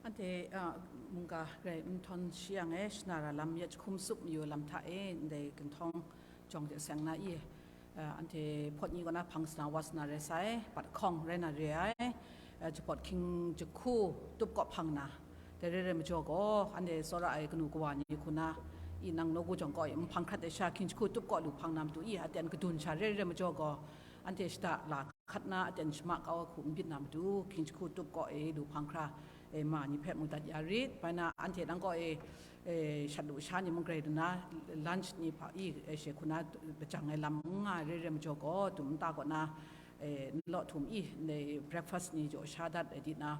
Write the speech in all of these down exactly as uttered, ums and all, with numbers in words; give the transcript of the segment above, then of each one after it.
Anhte, a, mungga rai n htawn shi yang e, shana ra lam ya jahkum sup mayu lam hta e, ndai ginhtawng jawng de seng na i, a, anhte hpawt ni kaw na hpang sana wa sana rai sai, bat hkawng rai na re ai, a, jahpawt hkying jahku tup kaw hpang na, dai re re majaw gaw, anhte tsawra ai kanu kawa ni hku na, i nang nawku jawng kaw e, nhpang hkrat ai sha hkying jahku tup kaw lu hpang na matu i, aten kadun sha re re majaw gaw, anhte shada la hkat na aten shama kau ai hku n byin na matu, hkying jahku tup kaw e lu hpang hkra, e, ma ni hpe mu dat ya rit. Bai na anhte nang kaw e, e, shat lu sha ni mung grai lu na, lunch ni hpa i, e, she hku na lajang ai lam n nga ai re re majaw gaw, dum nta kaw na, e, n law htum i, ndai breakfast ni jaw sha dat ai di na,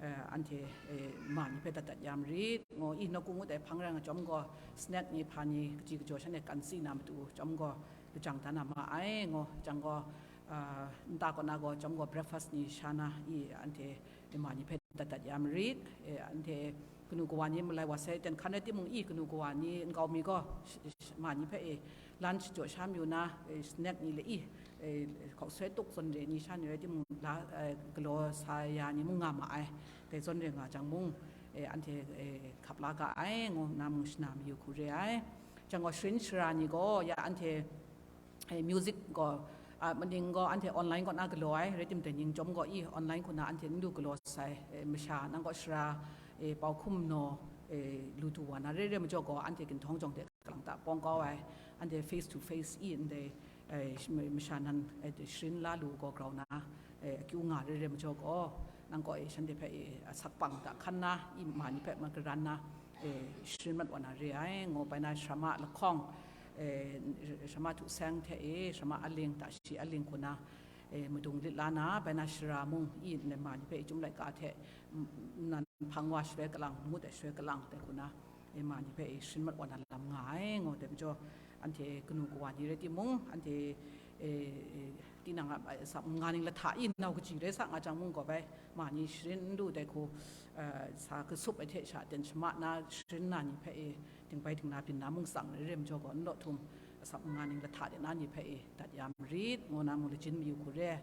e, anhte, e, ma ni hpe dat dat ya marit. Ngu i nawku ngut ai hpang rai nga chyawm gaw, snack ni hpa ni kaji kajaw shanhte kan si na matu chyawm gaw, lajang dan na ma ai, ngu jang gaw, a, nta kaw na gaw chyawm gaw breakfast ni sha na i anhte ma ni hpe dat dat ya marit. E, anhte kanu kawa ni malai wa sai ten hkan rai timung i kanu kawa ni nkau mi gaw sh-, sh-, ma ni hpe e lunch jaw sha mayu na, e, snack ni le i, e, hkauk soi tuk zawn re ni sha ni rai timung la, e, galaw sa ya ni mung nga ma ai. Dai zawn re nga jang mung, e, anhte, e, hkap la ga ai, ngu na mung shana mayu hku re ai. Jang gaw sharin shara ni gaw ya anhte, e, music gaw, a, maning gaw anhte online kaw na galaw ai, rai timung dai ning chyawm gaw i online hku na anhte n lu galaw sai, e, masha nang kaw shara, e, pau hkum naw, e, lu du wa na re re majaw gaw anhte ginhtawng jawng de kalang ta pawng kau ai, anhte face to face i ndai, e, sh-, masha nan, e, sharin la lu gaw grau na, e, akyu nga re re majaw gaw, nang kaw e shanhte hpe e asak pang da hkan na, i ma ni hpe magaran na, e, sharin mat wa na re ai, ngu bai na shama lahkawng, e, shama htu seng hte e, shama aling, ta shi aling hku na, e, madung lit la na, bai na shara mung i ndai ma ni hpe e chyum laika hte, m-, nan hpang wa shaloi kalang, ngut ai shaloi kalang, dai hku na, e, ma ni hpe e sharin mat wa na lam nga ai, ngu dai majaw, anhte kanu kawa ni rai timung, anhte, e, e, tinang a, a, sa, nga ning lahta i nau kaji rai sa nga jang mung gaw bai, ma ni sharin n lu dai hku, e, sa kasup ai hte sha ten shama na sharin na ni hpe e, dingbai dingna byin na mung tsang re re majaw gaw, n law htum, asak nga ning lahta de na ni hpe e dat ya marit, ngu na mung lajin mayu hku re.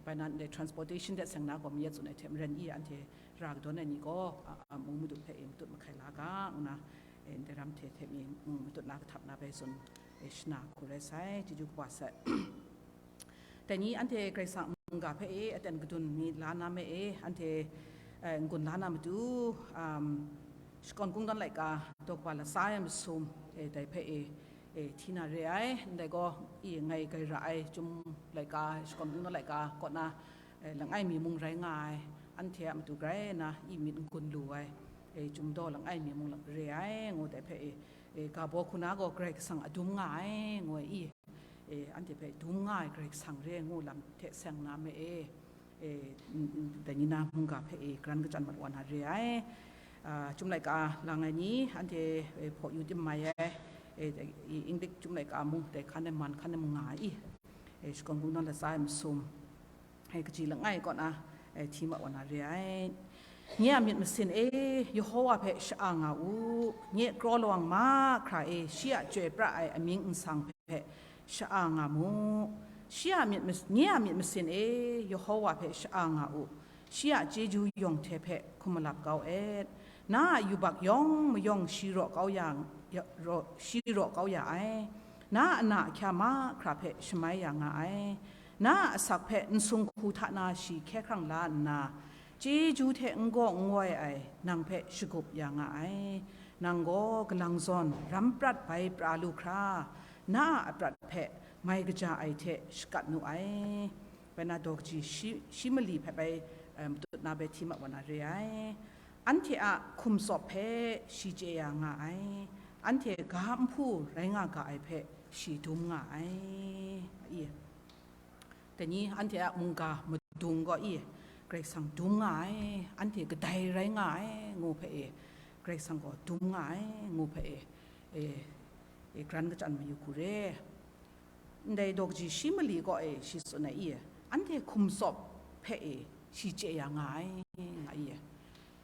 Bai na ndai transportation de seng na gaw mayat tsun ai hte maren i anhte ra kadawn ai ni gaw, a, a, mu madu hpe e matut mahkai la ga, ngu na, e, ndai ram hte hte mi, mm, matut na kahtap na bai tsun, e, shana hku rai sai, chyeju kaba sai. Dai ni anhte Karai Kasang mungga hpe e aten kadun mi la na me e, anhte, e, n-gun la na matu, um, shakawn kungdawn laika daw kaba latsa ai masum, e, dai hpe e, e, hti na re ai, ndai gaw, i ngai grai ra ai chyum laika, shakawn kungdawn laika kaw na, e, langai mi mung rai nga ai, anhte a matu grai na i myit n-gun lu ai, e, chyum daw langai mi mung re ai, ngu dai hpe e, e, ga baw hku na gaw Karai Kasang a dum nga ai, ngu ai i, e, anhte hpe dum nga ai Karai Kasang re ngu lam hte seng na me e, e, n-, n-, dai ni na mungga hpe e, karan kachyan mat wa na re ai. A, chyum laika lang ai ni, anhte, e, hpaw yu tim mai ai, e, i, English chyum laika mung, dai hkan e man hkan e mung nga ai i, e, shakawn kungdawn latsa ai masum, e, kaji langai kaw na, e, hti mat wa na re ai. Nye a myit masin e, Yehowa hpe sha-a nga u, nye kraw lawang mahkra e, shi a chyoi pra ai amying nsang hpe sha-a nga mu. Shi a myit mas-, nye a myit masin e, Yehowa hpe sha-a nga u, shi a chyeju yawng hte hpe hkum malap kau et. Na a yubak yawng mayawng shi raw kau ya, ya, raw, shi raw kau ya ai. Na a na ahkya mahkra hpe shamai ya nga ai. Na a asak hpe nsung hku hta na shi hkye hkrang la nna, chyeju hte n gaw n woi ai nang hpe shagup ya nga ai. Nang gaw galang zawn ram prat bai pra lu hkra, na a aprat hpe mai kaja ai hte shakat nu ai. Bai na daw kaji shi, shi mali hpe bai, em, matut na bai hti mat wa na re ai. Anhte a hkum tsawp hpe shi chye ya nga ai. Anhte ga nhpu rai nga ga ai hpe shi dum nga ai. I. Dai ni anhte a mungga madung gaw i, Karai Kasang dum nga ai, anhte kadai rai nga ai, ngu hpe e, Karai Kasang gaw dum nga ai, ngu hpe e, e, e, karan kachyan mayu hku re. Ndai daw kaji shi mali gaw e, shi tsun ai i, anhte hkum tsawp hpe e, shi chye ya nga ai, nga i.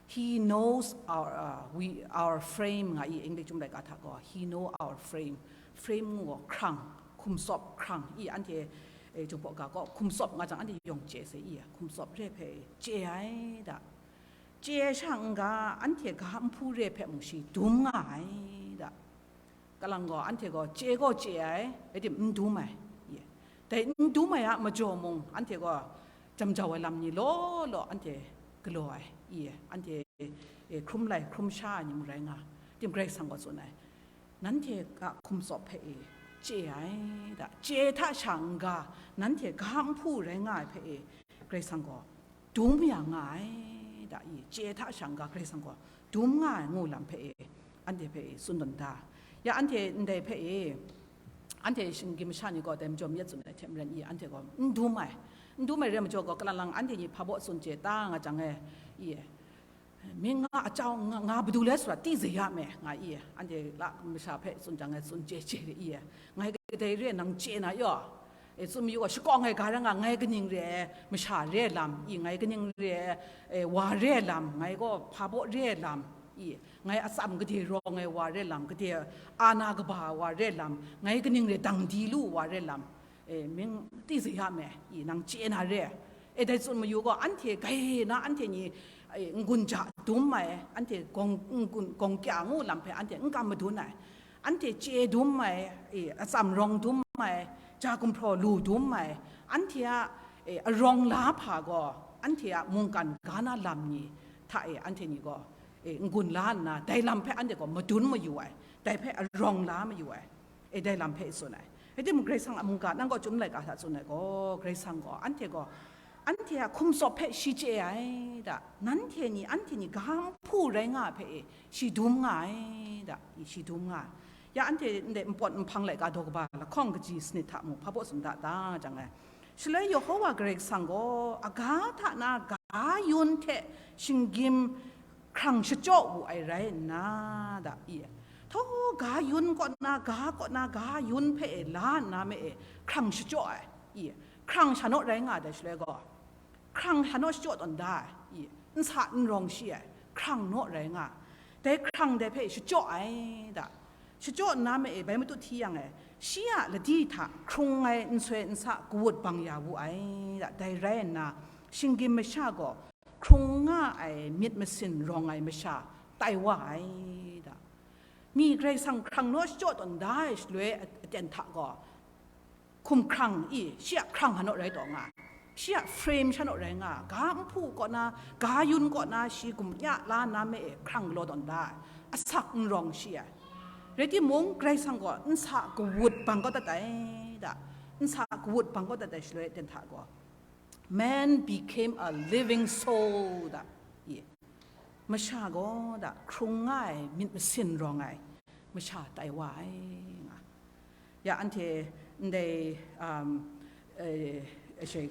He knows our, uh, we, our frame, nga i, English chyum laika hta gaw, he know our frame. Frame ngu gaw hkrang, hkum tsawp hkrang, i anhte, e, Jinghpaw ga gaw, hkum tsawp nga jang anhte yawng chye sai i, hkum tsawp re hpe chye ai da. chye ai sha n-ga, anhte ga nhpu re hpe mung shi dum nga ai da. Kalang gaw, anhte gaw chye gaw chye ai, rai tim n dum ai, ye. Dai n dum ai a majaw mung, anhte gaw jam jau ai lam ni law law anhte galaw ai, ye. Anhte, e, hkrum lai, hkrum sha ai ni mung rai nga, tim Karai Kasang gaw tsun ai. Nanhte a hkum tsawp hpe e chye ai da, chye hta sha n-ga, nanhte ga nhpu rai nga ai hpe e, Karai Kasang gaw dum ya nga ai da, i chye hta sha n-ga Karai Kasang gaw dum nga ai ngu lam hpe e, anhte hpe e tsun tawn da. Ya anhte ndai hpe e, anhte shinggyim masha ni gaw dai majaw mi ya tsun ai hte maren i, anhte gaw n dum ai, n dum ai re majaw gaw, kalang lang anhte ni hpa baw tsun chye ta nga jang e, i, mying nga a jau nga, nga madu le sara ti ze ya me, nga i, anhte la masha hpe tsun jang e tsun chye chye i, ngai kadai re nang chye na yaw, e, tsun mayu gaw, shakawng ai ga rai nga, ngai kaning re ai masha re ai lam, i, ngai kaning re ai, e, wa re ai lam, ngai gaw hpa baw re ai lam, i, ngai atsam gade rawng ai wa re ai lam, gade ana kaba wa re ai lam, ngai kaning re dang di lu wa re ai lam, e, mying ti ze ya me, i, nang chye na re. E, dai tsun mayu gaw, anhte gai na anhte ni, e, n-gun ja dum ai, anhte gawng, n-gun, gawng kya ngu lam hpe anhte n kam madun ai. Anhte chye dum ai, e, atsam rawng dum ai, ja gumhpraw lu dum ai, anhte a, e, arawng la hpa gaw, anhte a mungkan ga na lam ni hta e anhte ni gaw, e, n-gun la nna, dai lam hpe anhte gaw madun mayu ai, dai hpe arawng la mayu ai, e, dai lam hpe tsun ai. Rai timung, Karai Kasang a mungga nang gaw Chyum laika hta tsun ai gaw, Karai Kasang gaw, anhte gaw, anhte a hkum tsawp hpe shi chye ai da, nanhte ni, anhte ni ga nhpu rai nga ai hpe e, shi dum nga ai da, i, shi dum nga ai. Ya anhte ndai npawt nhpang laika daw kaba lahkawng kaji sanit hta mung hpa baw tsun da ta jang ai. Shaloi Yehova Karai Kasang gaw aga hta na ga yun hte shinggyim hkrang shachyaw wu ai rai nna, da, i, htaw ga yun kaw na, ga kaw na, ga yun hpe e la nna me e hkrang shachyaw ai, i, hkrang sha naw rai nga ai dai shaloi gaw, hkrang sha naw shachyaw tawn da ai, i, nsa n rawng shi ai, hkrang naw rai nga ai. Dai hkrang dai hpe shachyaw ai da, shachyaw nna me e bai matut hti yang e, shi a ladi hta hkrung ai nsoi nsa kawut bang ya wu ai da, dai rai nna, shinggyim masha gaw hkrung nga ai myit masin rawng ai masha tai wa ai da. Mi Karai Kasang hkrang naw shachyaw tawn da ai shaloi aten hta gaw, hkum hkrang i, shi a hkrang hpa naw rai taw nga, shi a frame sha naw rai nga, ga nhpu kaw na, ga yun kaw na, shi gumya la nna me e hkrang galaw tawn da ai, asak n rawng shi ai. Rai timung, Karai Kasang gaw nsa kawut bang kau dat ai da, nsa kawut bang kau dat ai shaloi aten hta gaw, "Man became a living soul," da, i, masha gaw da hkrung nga ai myit masin rawng ai masha tai wa ai nga. Ya anhte ndai, um, eh, eh,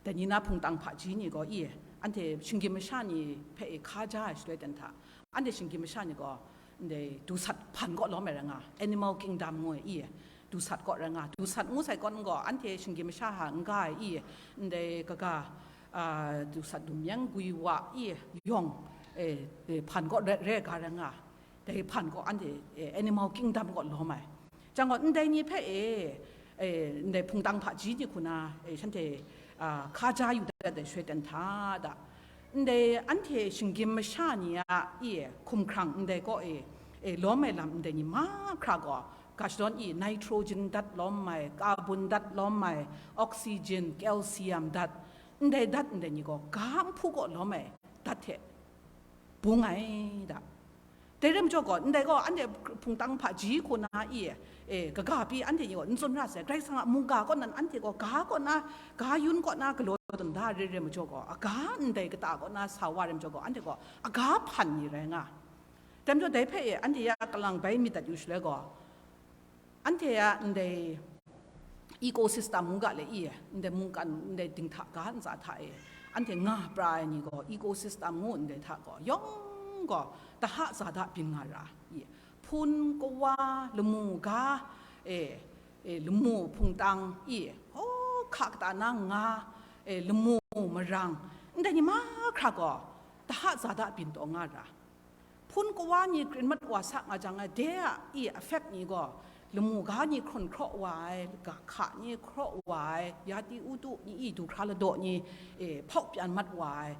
dai ni na hpungtang hpaji ni gaw i, anhte shinggyim masha ni hpe e hka ja ai shaloi ten hta, anhte shinggyim masha ni gaw ndai dusat hpan kaw lawm ai rai nga, animal kingdom ngu ai i, dusat kaw rai nga, dusat ngu sai kawn gaw, anhte shinggyim masha hta n ga ai i, ndai kaga, a, dusat dumyeng gwi wa i yawng, e, e, hpan kaw re, re ga rai nga, dai hpan kaw anhte, e, animal kingdom kaw lawm ai. Jang gaw, ndai ni hpe e, e, ndai hpungtang hpaji ni hku na, e, shanhte, a, hka ja yu dat ai shaloi ten hta da, ndai anhte shinggyim masha ni a, i, hkum hkrang ndai kaw e, e, lawm ai lam ndai ni mahkra gaw, ga shadawn i, nitrogen dat lawm ai, carbon dat lawm ai, oxygen, calcium dat, ndai dat ndai ni gaw ga nhpu kaw lawm ai dat hte bung ai da. Dai rai majaw gaw, ndai gaw anhte hpungtang hpaji hku na i, e, kaga pyi anhte ni gaw n tsun ra sai, Karai Kasang a mungga kaw nan anhte gaw ga kaw na, ga yun kaw na galaw tawn da re rai majaw gaw, aga ndai kata kaw na sa wa rai majaw gaw, anhte gaw aga hpan ni rai nga. Dai majaw dai hpe e, anhte ya kalang bai myit dat yu shaloi gaw, anhte a ndai ecosystem ngu ga le i, ndai mungkan, ndai dinghta ga ntsa hta e, anhte nga pra ai ni gaw ecosystem ngu ndai hta gaw, yawng gaw taha zada byin nga ra i, hpun, kawa, lamu ga, e, e, lamu hpungtang i, hkaw hka kata na nga, e, lamu marang, ndai ni mahkra gaw taha zada byin taw nga ra. Hpun kawa ni krin mat wa sa nga jang, de a i affect ni gaw, lamu ga ni hkrawn hkraw wa ai, ga hka ni hkraw wa ai, yati utu ni i du hkra ladaw ni, e, hpauk pyan mat wa ai,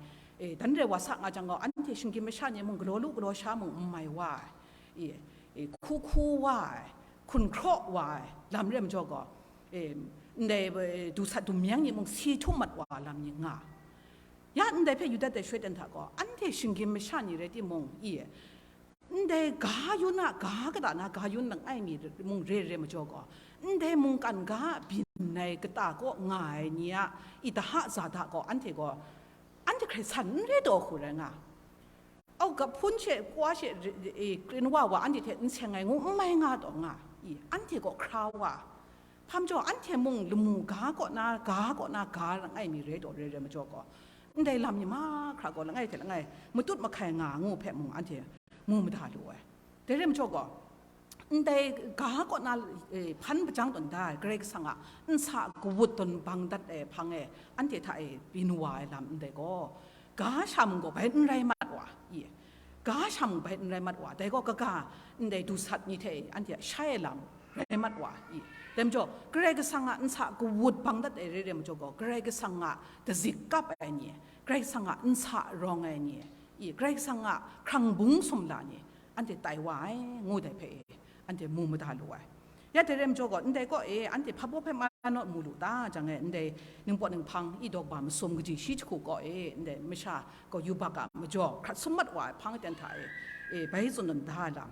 e, dan re wa sa nga jang gaw, anhte shinggyim masha ni mung galaw lu galaw sha mung n mai wa ai, e, e, hku hku wa ai, hkun hkraw wa ai lam re majaw gaw, e, ndai, e, du sat du myang ni mung si htum mat wa lam ni nga. Ya ndai hpe Yuda dai shaloi dan hta gaw, anhte shinggyim masha ni rai timung, i, ndai ga yun a ga kata na ga yun langai mi mung re re majaw gaw, ndai mungkan ga a byin ai kata kaw nga ai ni a i daha za da gaw, anhte gaw, anhte hkrai san n re taw hku rai nga. Au, gap hpun she, kwa she, e, krin wa wa anhte hte n seng ai ngu n mai nga taw nga, i, anhte gaw hkra wa. Hpa majaw, anhte mung lamu ga kaw na, ga kaw na, ga langai mi re taw re re majaw gaw, ndai lam ni mahkra gaw langai hte langai matut mahkai nga ngu hpe mung anhte mu mada lu ai. Dai re majaw gaw, ndai ga kaw na, e, hpan hpajang tawn da ai Karai Kasang a nsa kawut tawn bang dat ai hpang e, anhte hta e byin wa ai lam ndai gaw, ga sha mung gaw bai n rai mat wa, i, ga sha mung bai n rai mat wa, dai gaw kaga ndai du sat ni hte anhte a shai ai lam rai mat wa, i, dai majaw, Karai Kasang a nsa kawut bang dat ai re re majaw gaw, Karai Kasang a dazik kap ai ni, Karai Kasang a nsa rawng ai ni, i, Karai Kasang a hkrang bung sumla ni, anhte tai wa ai, ngu dai hpe e, anhte mu mada lu ai. Ya dai re majaw gaw, ndai kaw e, anhte hpa baw hpe ma naw mu lu ta jang e, ndai ningpawt ninghpang i dawk ba masum kaji shi jahku kaw e, ndai masha gaw yubak a majaw hkrat sum mat wa ai hpang aten hta e, e, bai tsun dan da ai lam,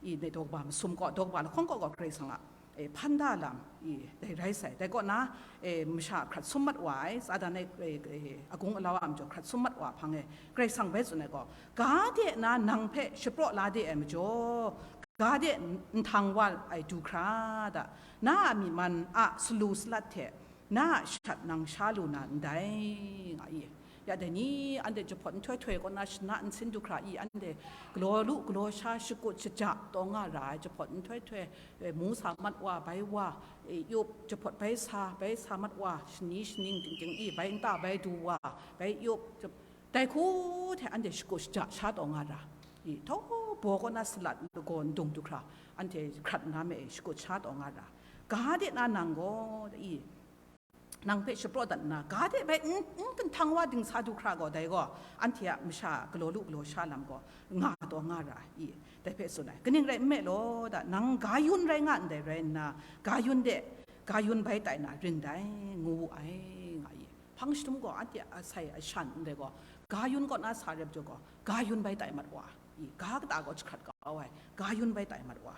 i, ndai dawk ba masum kaw, dawk ba lahkawng kaw gaw Karai Kasang a, e, hpan da lam, i, dai rai sai. Dai kaw na, e, masha hkrat sum mat wa ai, Satan e, e, e, agung alau a majaw hkrat sum mat wa hpang e, Karai Kasang bai tsun ai gaw, ga de na nang hpe shapraw la de ai majaw, ga de nhtang wa ai du hkra da, na a myi man a salu salat hte na a shat nang sha lu na ndai, nga i. Ya dai ni, anhte jahpawt nhtoi htoi kaw na shana nsin du hkra i, anhte galaw lu galaw sha, shakut shaja taw nga ra ai jahpawt nhtoi htoi, e, mu sa mat wa, bai wa, e, yup, jahpawt bai sa, bai sa mat wa, shani shaning ting ting i, bai nta bai du wa, bai yup, jahp-, dai hku hte anhte shakut shaja sha taw nga ra i, htau baw kaw na salat lagaw ndung du hkra, anhte hkrat nna me e shakut sha taw nga ra. Ga de na nang gaw, i, nang hpe shapraw dat nna, ga de bai n, n kantang wa dingsa du hkra gaw, dai gaw, anhte a masha galaw lu galaw sha lam gaw, nga taw nga ra i, dai hpe tsun ai. Kaning rai nme law, da, nang ga yun rai nga ndai rai nna, ga yun de, ga yun bai tai na rin dai, ngu wu ai, nga i. Hpang jahtum gaw, anhte a sai a shan ndai gaw, ga yun kaw na sa rep jaw gaw, ga yun bai tai mat wa i, ga kata gaw jahkrat kau ai, ga yun bai tai mat wa.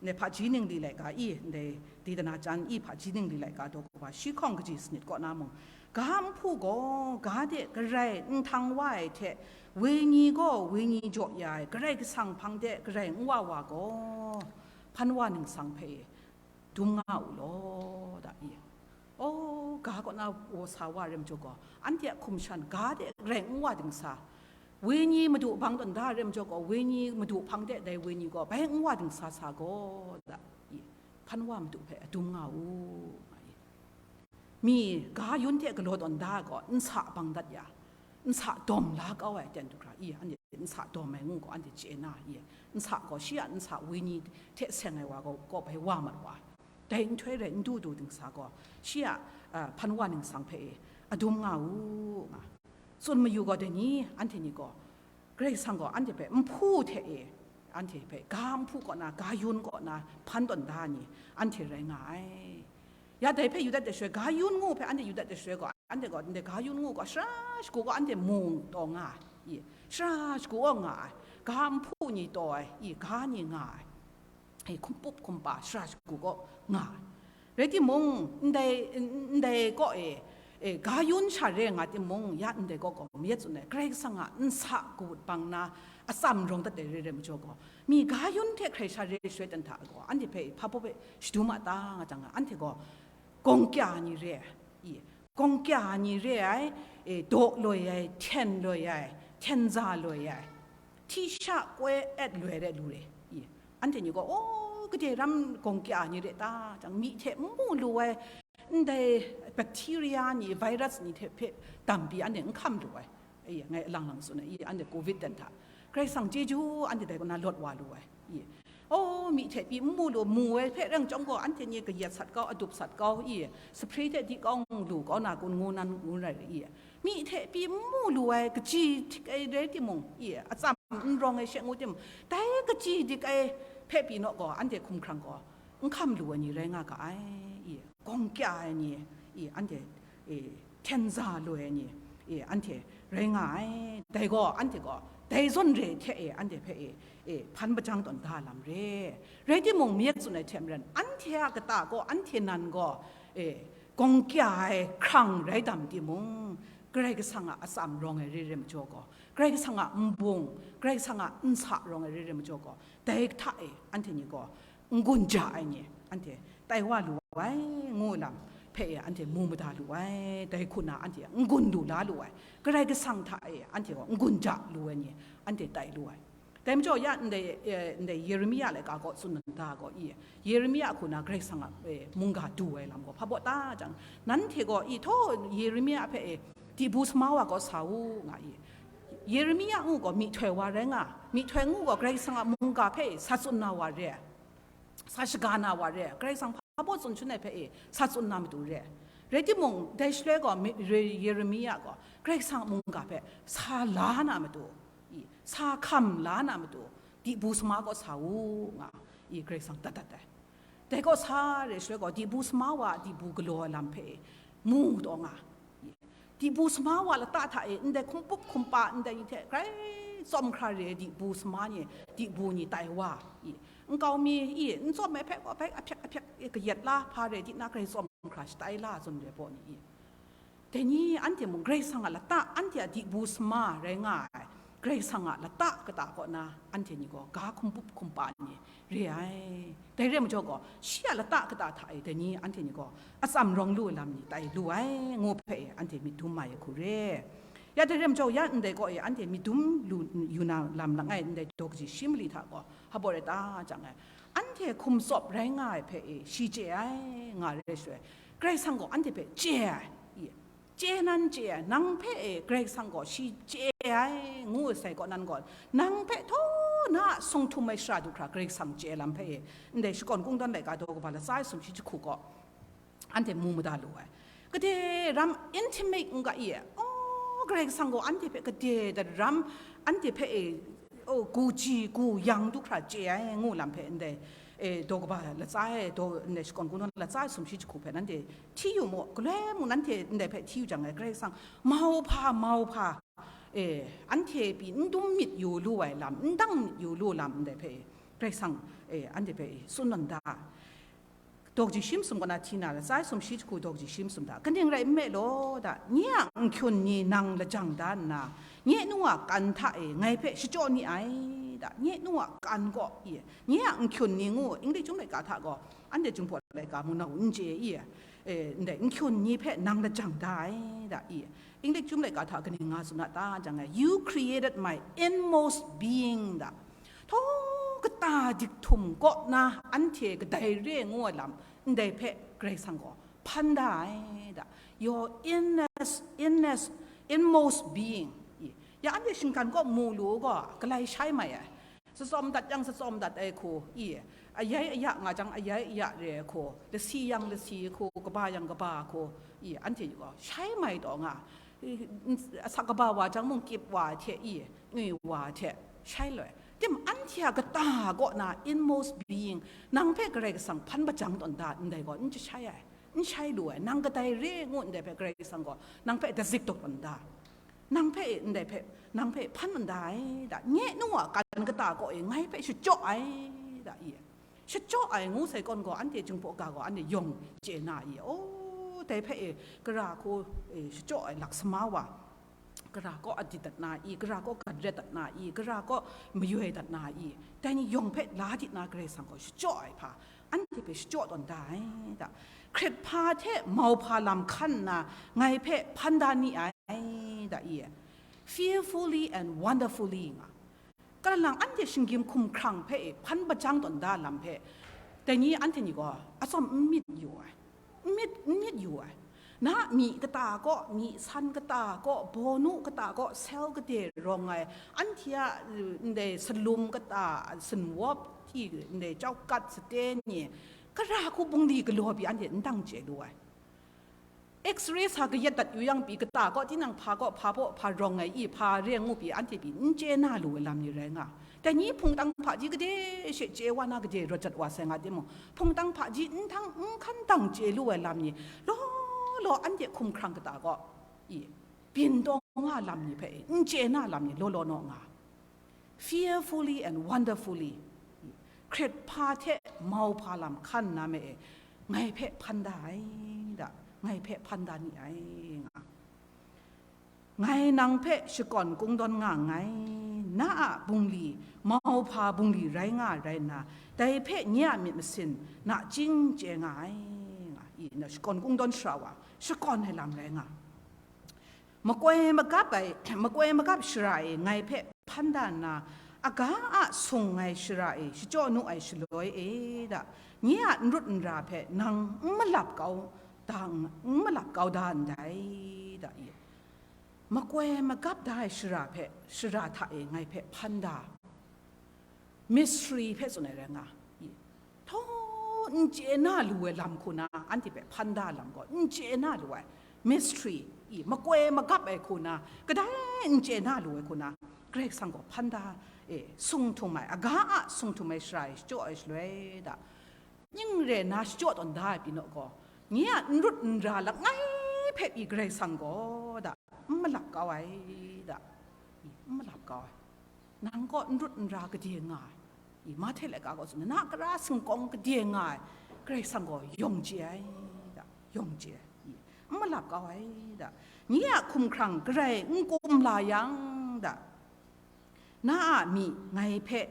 Ndai hpaji ningli laika i, ndai Didana jan i hpaji ningli laika daw kaba shi hkawng kaji sanit kaw na mung, ga nhpu gaw, ga de garai nhtang wa ai hte, wenyi gaw wenyi jaw ya ai Karai Kasang hpang de garai n wa wa gaw, hpan wa ningsang hpe dum nga u law, da i. O, ga kaw na wa sa wa rem jaw gaw, anhte a hkum shan ga de garai n wa dingsa, wenyi madu hpang tawn da rem jaw gaw, wenyi madu hpang de dai wenyi gaw bai n wa dingsa sa gaw, da i, hpan wa madu hpe adum nga u, nga i. Mi ga yun hte galaw tawn da gaw, nsa bang dat ya, nsa dawm la kau ai ten du hkra i, anhte nsa dawm ai ngu gaw, anhte chye na i, nsa gaw shi a nsa wenyi hte seng ai wa gaw, kaw bai wa mat wa. Dai nhtoi rai n du du dingsa gaw, shi a, a, hpan wa ningsang hpe e, adum nga u, nga. Tsun mayu gaw, dai ni, anhte ni gaw, Karai Kasang gaw anhte hpe nhpu hte e, anhte hpe ga nhpu kaw na, ga yun kaw na hpan tawn da ni, anhte rai nga ai. Ya dai hpe Yuda de shaloi, ga yun ngu hpe anhte Yuda de shaloi gaw, anhte gaw, ndai ga yun ngu gaw, shara shagu gaw anhte mu taw nga ai, i, shara shagu gaw nga ai, ga nhpu ni taw ai, i, ga ni nga ai. E, hkum pup hkum pa shara shagu kaw nga ai. Rai timung, ndai, ndai kaw e, e, ga yun sha re nga timung, ya ndai kaw gaw mayat tsun ai, Karai Kasang a nsa kawut bang na atsam rawng dat ai re re majaw gaw, mi ga yun hte hkrai sha re shaloi dan hta gaw, anhte hpe hpa baw hpe shadum a ta nga jang, anhte gaw gawng kya ni re ai, i, gawng kya ni re ai, e, daw loi ai, hten loi ai, hten za loi ai, hti sha koi et loi re lu re, i, anhte ni gaw, o, gade ram gawng kya ni re ta, jang mi hte n mu lu ai, ndai bacteria ni, virus ni hte hpe dam pyi anhte n hkam lu ai, i, ngai alang lang tsun ai, i, anhte covid dan hta, Karai Kasang chyeju anhte dai kaw na lawt wa lu ai, i, O, myi hte pyi n mu lu, mu ai hpe reng chyawm gaw, anhte ni kayat sat kau, adup sat kau i, sapre hte di kau n lu kau na kun ngu nan ngu rai i, myi hte pyi n mu lu ai kaji htik ai rai timung i, atsam n rawng ai she ngu timung, dai kaji dik ai hpe pyi naw gaw, anhte hkumhkrang gaw n hkam lu ai ni rai nga ga ai i, gawng kya ai ni i, anhte e, hten za lu ai ni e, anhte rai nga ai. Dai gaw, anhte gaw dai zawn re hte e, anhte hpe e, e, hpan bajang tawn da lam re. Rai timung, myit tsun ai hte maren, anhte a kata gaw, anhte nan gaw, e, gawng kya ai hkrang rai dam timung, Karai Kasang a atsam rawng ai re re majaw gaw, Karai Kasang a nbung, Karai Kasang a nsa rawng ai re re majaw gaw, dai hta e anhte ni gaw n-gun ja ai ni, anhte tai wa lu ai, ngu lam hpe e anhte mu mada lu ai, dai hku na anhte n-gun lu la lu ai, Karai Kasang hta e anhte gaw n-gun ja lu ai ni, anhte tai lu ai. Dai majaw, ya ndai, eh, ndai Yeremia laika gaw tsun nta gaw i, Yeremia hku na Karai Kasang a, eh, mungga du ai lam gaw hpa baw ta jang, nanhte gaw i htaw Yeremia hpe e, dibu sama wa kaw sa u, nga i. Yeremia ngu gaw myihtoi wa rai nga, myihtoi ngu gaw Karai Kasang a mungga hpe e sa tsun na wa re, sa shaga na wa re, Karai Kasang hpa baw tsun shanhte hpe e sa tsun na matu re. Rai timung, dai shaloi gaw mi-, re-, Yeremia gaw Karai Kasang a mungga hpe sa la na matu, i, sa hkam la na matu, dibu sama kaw sa u, nga i, Karai Kasang dat dat ai. Dai kaw sa re shaloi gaw, dibu sama wa a dibu galaw ai lam hpe e mu taw nga, i, dibu sama wa lata hta e ndai hkumpup hkumpa ndai ni hte grai tsawm hkra re ai dibu sama ni, dibu ni tai wa, i, nkau mi, i, n tsawm ai hpe gaw bai ahpyak ahpyak e kayat la, hpa rai di na grai tsawm hkra shatai la zawn re ai baw ni, i, dai ni anhte mung Karai Kasang a lata, anhte a dibu sama rai nga ai Karai Kasang a lata kata kaw na anhte ni gaw ga hkumpup hkumpa ni re ai. Dai re ai majaw gaw, shi a lata kata hta e dai ni anhte ni gaw atsam rawng lu ai lam ni tai lu ai, ngu hpe e anhte myit dum mai ai hku re. Ya dai re ai majaw, ya ndai gaw e anhte myit dum lu yu na lam langai ndai daw kaji shi mali hta gaw, hpa baw rai ta jang e, anhte hkum tsawp rai nga ai hpe e shi chye ai, nga re ai shaloi, Karai Kasang gaw anhte hpe chye ai, i, chye nan chye ai, nang hpe e Karai Kasang gaw shi chye ai, ngu ai sai kaw nan gaw, nang hpe htaw na a sung htum ai shara du hkra Karai Kasang chye ai lam hpe e, ndai Shakawn Kungdawn laika daw kaba latsa ai sumshi jahku gaw, anhte mu mada lu ai. Gade ram intimate n ga i, oh, Karai Kasang gaw anhte hpe gade dat ram, anhte hpe e, oh, gu ji gu yang du hkra chye ai, ngu lam hpe ndai, e, daw kaba latsa ai, daw, ndai Shakawn Kungdawn latsa ai sumshi jahku hpe nanhte hti yu mu, galoi mung nanhte ndai hpe hti yu jang e, Karai Kasang mau hpa, mau hpa, e, anhte pyi n dum myit yu lu ai lam, n dang myit yu lu lam ndai hpe e, Karai Kasang, e, anhte hpe e, tsun nawn da. Daw kaji shi masum kaw na hti na, latsa ai sumshi jahku daw kaji shi masum hta, kaning rai nme law da, nye a n-hkyun ni nang lajang da nna, nye nu a kan hta e ngai hpe shachyaw ni ai da, nye nu a kan gaw i, nye a n-hkyun ni ngu, English chyum laika hta gaw, anhte Jinghpaw laika mung nau n chye i, e, ndai n-hkyun ni hpe nang lajang da ai da i, English chyum laika hta kaning nga tsun a ta jang e, "You created my inmost being," da. Htaw kata dik htum kaw na anhte kadai re ngu ai lam, ndai hpe Karai Kasang gaw hpan da ai da. "Your innest, innest, inmost being." I, ya anhte shinggan kaw mu lu gaw, galai shai mai ai. Shatsawm dat yang shatsawm dat ai hku, i, ayai aya nga jang ayai aya re ai hku, lasi yang lasi hku, kaba yang kaba hku, i, anhte gaw shai mai taw nga, i, n-, asak kaba wa jang mung kyip wa hte, i, ngwi wa hte, shai loi. Tim anhte a kata kaw na inmost being, nang hpe Karai Kasang hpan bajang tawn da ndai gaw, n jashai ai, n shai lu ai, nang kadai re ngu ndai hpe Karai Kasang gaw, nang hpe dazik tawn da. Nang hpe e ndai hpe, nang hpe hpan mada ai da, nye nu a kan kata kaw e ngai hpe shachyaw ai da i. Shachyaw ai ngu sai kawn gaw, anhte Jinghpaw ga gaw, anhte yawng chye na i. Oh, dai hpe e, gara hku, e, shachyaw ai laksama wa, gara kaw adit dat na i, gara kaw gat ret dat na i, gara kaw mayoi dat na i, dai ni yawng hpe la di na Karai Kasang gaw shachyaw ai hpa, anhte hpe shachyaw tawn da ai da. Hkrit hpa hte mau hpa lam hkan nna, ngai hpe hpan da ni ai da i, "Fearfully and wonderfully," nga. Kalang anhte shinggyim hkumhkrang hpe e hpan bajang tawn da lam hpe, dai ni anhte ni gaw atsawm n myit yu ai, n myit, n myit yu ai. Na myi kata kaw, myi san kata kaw, bawnu kata kaw, sel gade rawng ai, anhte a, ndai salum kata, sinwawp ti, ndai chyaw kat sate ni, kara hku bungli galaw pyi anhte n dang chye lu ai. X-ray sa kayat dat yu yang pyi kata kaw, tinang hpa kaw, hpa baw, hpa rawng ai i, hpa re ngu pyi anhte pyi n chye na lu ai lam ni rai nga. Dai ni hpungtang hpaji gade she chye wa na gade rawt jat wa sai nga timung, hpungtang hpaji n htang n hkan dang chye lu ai lam ni, law law anhte hkumhkrang kata kaw, i, byin taw nga lam ni hpe, n chye na lam ni law law naw nga. Fearfully and wonderfully, hkret hpa hte mau hpa lam hkan nna me e, ngai hpe hpan da ai da, ngai hpe hpan da ni ai nga. Ngai nang hpe shakawn kungdawn nga nngai, na a bungli, mau hpa bungli rai nga ai rai nna, dai hpe nye a myit masin nachying chye nga ai nga. I, na shakawn kungdawn shara wa, shakawn ai lam rai nga. Makoi magap ai, makoi magap shara e ngai hpe hpan da nna, aga a sung ngai shara e shachyaw nu ai shaloi e da, nye a n rut n ra hpe nang n malap kau da, n malap kau da ndai da i. Makoi magap da ai shara hpe, shara hta e ngai hpe hpan da. Mystery hpe tsun ai rai nga. I, htaw n chye na lu ai lam hku na, anhte hpe hpan da lam gaw, n chye na lu ai. Mystery, i, makoi magap ai hku na, kadai n chye na lu ai hku na, Karai Kasang gaw hpan da, e, sung htum ai, aga a sung htum ai shara e shachyaw ai shaloi da. Ning re na shachyaw tawn da ai pyi naw gaw, nye a n rut n ra langai hpe pyi Karai Kasang gaw da, n malap kau ai da, i, n malap kau ai. Nang gaw n rut n ra gade nga ai, i, Mahte laika gaw tsun, na a kara singkawng gade nga ai, Karai Kasang gaw yawng chye ai da, yawng chye ai, i, n malap kau ai da, nye a hkumhkrang garai n kum la yang da, na a myi ngai hpe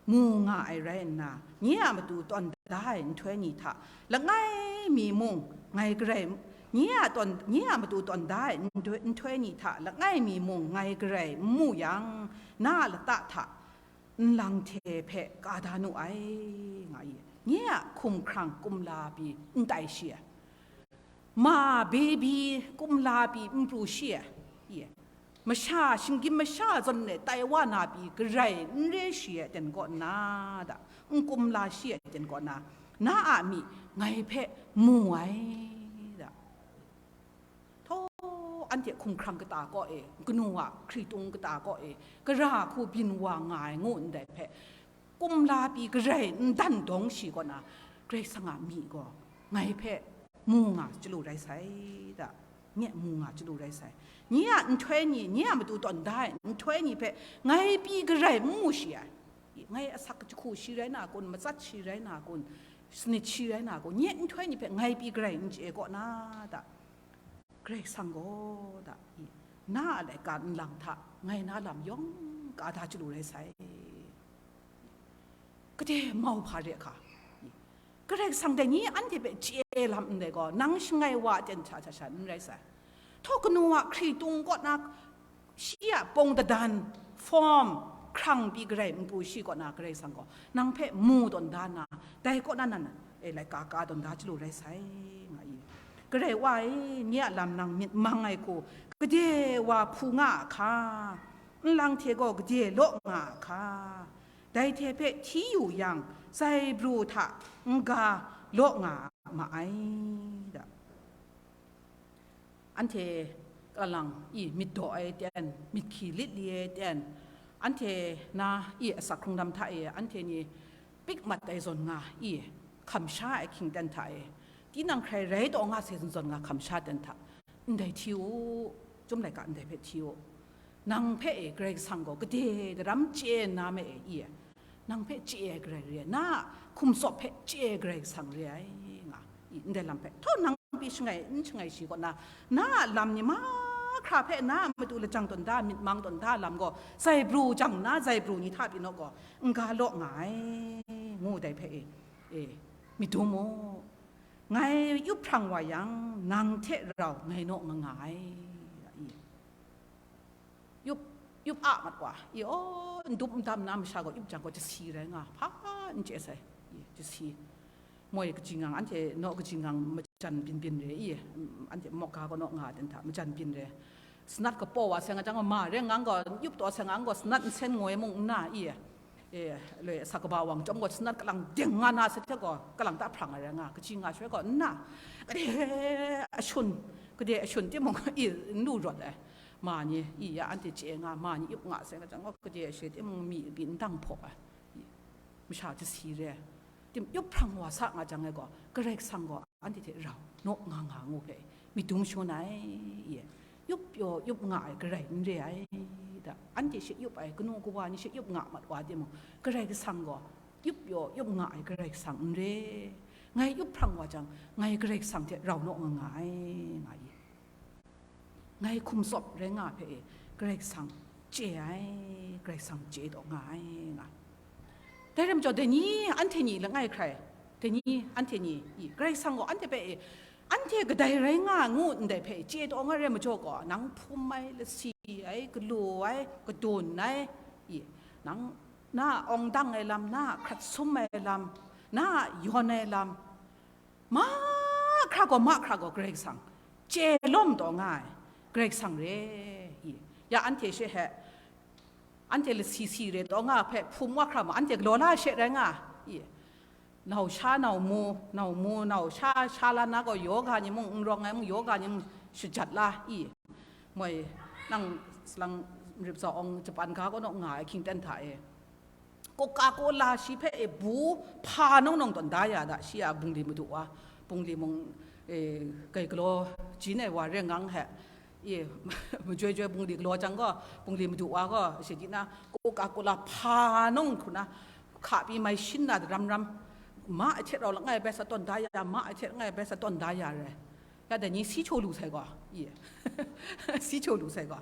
mu nga ai rai nna, nye a matu tawn da ai nhtoi ni hta langai mi mung ngai garai, nye a tawn, nye a matu tawn da ai nhtoi, nhtoi ni hta langai mi mung ngai garai n mu yang, na a lata hta nlang hte hpe ka da nu ai, nga i. Nye a hkumhkrang kumla pyi n tai shi ai. Ma, baby, kumla pyi n pru shi ai, i, masha, shinggyim masha zawn e tai wa na pyi garai n re shi ai ten kaw nna da, n kumla shi ai ten kaw nna, na a myi ngai hpe mu ai da. Htaw anhte hkumhkrang kata kaw e, kanu a hkritung kata kaw e, gara hku byin wa nga ai ngu ndai hpe, kumla pyi garai n dan dawng shi kaw na, Karai Kasang a myi gaw ngai hpe mu nga chyalu rai sai da, nye mu nga chyalu rai sai. Nye a nhtoi ni, nye a matu tawn da ai nhtoi ni hpe ngai pyi garai n mu shi ai. Ngai asak jahku shi rai na kun, matsat shi rai na kun, sanit shi rai na kun, nye nhtoi ni hpe ngai pyi garai n chye kaw na da. Karai Kasang gaw da, i, na a laika nlang hta ngai na lam yawng ka da chyalu rai sai. Gade mau hpa re hka? I, Karai Kasang dai ni anhte hpe chye lam ndai gaw, nang shangai wa a ten hta hta sha n rai sai. Htaw kanu a hkritung kaw na, shi a pawng dadan, form, hkrang pyi garai n pru shi kaw na, Karai Kasang gaw nang hpe mu tawn da nna, dai kaw na nan, e, laika ka tawn da chyalu rai sai, nga i. Karai Wa e, nye a lam nang myit mang ai hku, gade wa hpu nga a hka, nlang hte gaw gade law nga a hka, dai hte hpe hti yu yang, zaibru hta n-ga law nga ma ai, da. Anhte kalang i myit daw ai ten, myit hki lit li ai ten, anhte na i asak hkrung dam hta e, anhte ni pik mat ai zawn nga i hkamsha ai hkying ten hta e, tinang hkrai rai taw nga sai zawn nga hkamsha ten hta, ndai hti u, Chyum laika ndai hpe hti u. Nang hpe e Karai Kasang gaw gade daram chye nna me e i, nang hpe chye ai Karai re ai, na a hkum tsawp hpe chye ai Karai Kasang re ai, nga i, ndai lam hpe htaw nang pyi shangai n shangai shi kaw na, na a lam ni mahkra hpe na a matu lajang tawn da, myit mang tawn da lam gaw, zaibru jang nna, zaibru ni hta pyi naw gaw, n-ga law nga ai, ngu dai hpe e, e, myit dum u. Ngai yup hprang wa yang, nang hte rau ngai naw nga nga ai, i. Yup, yup a mat wa, i, aw, n dup n dam na masha gaw, yup jang gaw, jasi rai nga, hpa n chye sai, i, jasi. moi kajingang, anhte naw kajingang majan byin byin re i, anhte mawk ga kaw naw nga ten hta majan byin re. Sanat kapaw wa seng a jang gaw, ma re ngang gaw, yup taw seng ang gaw, sanat nsen ngoi mung n na i, e, loi asak kaba wang chyawm gaw, sanat kalang deng nga na sahte gaw, kalang ta hprang ai rai nga, kaji nga shaloi gaw, n na, kade ashun, kade ashun timung i, n lu rawt ai. Ma ni, i ya anhte chye nga, ma ni yup nga seng a jang gaw, kade ashun timung mi pyi n dang hpaw ai. I, masha jasi re. Tim yup hprang wa sa nga jang ai gaw, Karai Kasang gaw anhte hte rau naw nga nga ngu hpe, myit dum shangun ai, ye. Yup pyaw yup nga ai garai n re ai, da. Anhte she yup ai, kanu kawa ni she yup nga mat wa timung, Karai Kasang gaw yup pyaw yup nga ai Karai Kasang n re. Ngai yup hprang wa jang, ngai Karai Kasang hte rau naw nga nga ai, nga i. Ngai hkum tsawp rai nga hpe e, Karai Kasang chye ai, Karai Kasang chye taw nga ai, nga. Dai rai majaw, dai ni anhte ni langai hkrai, dai ni anhte ni, i, Karai Kasang gaw anhte hpe e, anhte kadai rai nga ngu ndai hpe e, chye taw nga rai majaw gaw, nang hpum ai, lasi ai, galu ai, kadun ai, i, nang na awng dang ai lam, na hkrat sum ai lam, na yawn ai lam, mahkra gaw, mahkra gaw Karai Kasang chye lawm taw nga ai, Karai Kasang re i. Ya anhte she he, anhte lasi si re taw nga hpe hpum wa hkra ma, anhte galaw la she rai nga i. Nau sha nau mu, nau mu, nau sha, sha la na gaw yoga ni mung n rawng ai mung, yoga ni mung shajat la i. Moi, nang salang rip sa awng Japan ga kaw naw nga ai hkying ten hta e. Coca-Cola shi hpe e bu hpa nawng nawng tawn da ya da, shi a bungli madu wa, bungli mung, e, kai galaw jin ai wa ren ngang he, e, majoi joi bungli galaw jang gaw, bungli madu wa gaw, she di na, Coca-Cola hpa nawng hku na, hka pyi mai shin na ram ram, ma ai htet rau langai bai sa tawn da ya, ma ai htet langai bai sa tawn da ya rai. Ya dai ni si chyaw lu sai gaw, i, si chyaw lu sai gaw.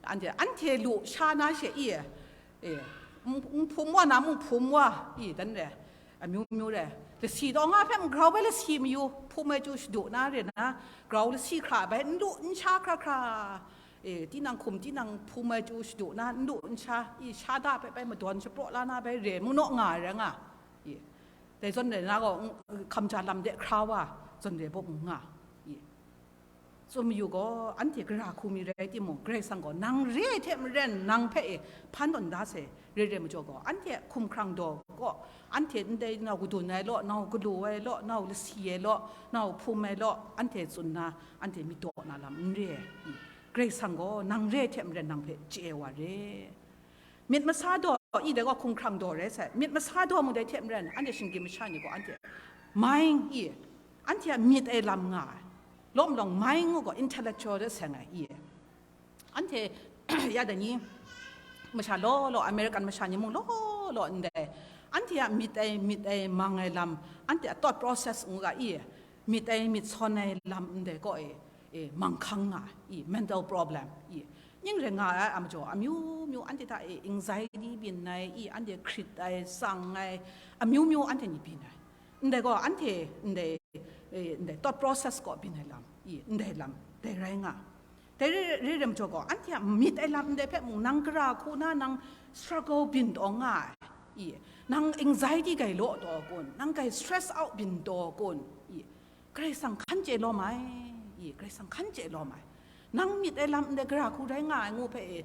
Anhte, anhte lu sha na she i, e, n, n hpum wa na mung hpum wa, i, dan re, amyu myu re. Lasi taw nga hpe n grau bai lasi mayu, hpum ai chyu shadu na re na, grau lasi hkra bai n lu n sha hkra hkra, e, tinang hkum tinang hpum ai chyu shadu na n lu n sha, i, sha da hpe bai madawn shapraw la na bai re, mung naw nga ai rai nga, i. Dai zawn re na gaw, n, hkamja lam de hkra wa, zawn re bawk n nga, i. Tsun mayu gaw, anhte gara hku mi rai timung, Karai Kasang gaw nang re ai hte maren nang hpe e hpan tawn da sai, re re majaw gaw, anhte hkumhkrang daw gaw, anhte ndai nau kadun ai law, nau galu ai law, nau lasi ai law, nau hpum ai law, anhte tsun na, anhte myit daw na lam n re ai. Karai Kasang gaw nang re ai hte maren nang hpe chye ai wa re. Myit masa daw i dai gaw hkumhkrang daw rai sai. Myit masa daw mung dai hte maren, anhte shinggyim masha ni gaw anhte mind i, anhte a myit ai lam nga ai. Lawm lawng mind ngu gaw intellectual de seng ai i. Anhte ya dai ni masha law law, American masha ni mung law law ndai, anhte a myit ai, myit ai mang ai lam, anhte a thought process ngu ga i, myit ai, myit sawn ai lam ndai gaw e, e, mang hkang nga ai, i, mental problem, i, ning rai nga ai a majaw, amyu myu anhte hta e anxiety byin ai, i, anhte hkrit ai, tsang ai, amyu myu anhte ni byin ai. Ndai gaw, anhte ndai, e, ndai thought process gaw byin ai lam, i, ndai lam, dai rai nga. Dai re, re ai majaw gaw, anhte a myit ai lam ndai hpe mung, nang gara hku na, nang struggle byin taw nga ai, i, nang anxiety gai law taw kun, nang gai stress out byin taw kun, i, Karai Kasang hkan chye lawm ai, i, Karai Kasang hkan chye lawm ai. Nang myit ai lam ndai gara hku rai nga ai ngu hpe, e,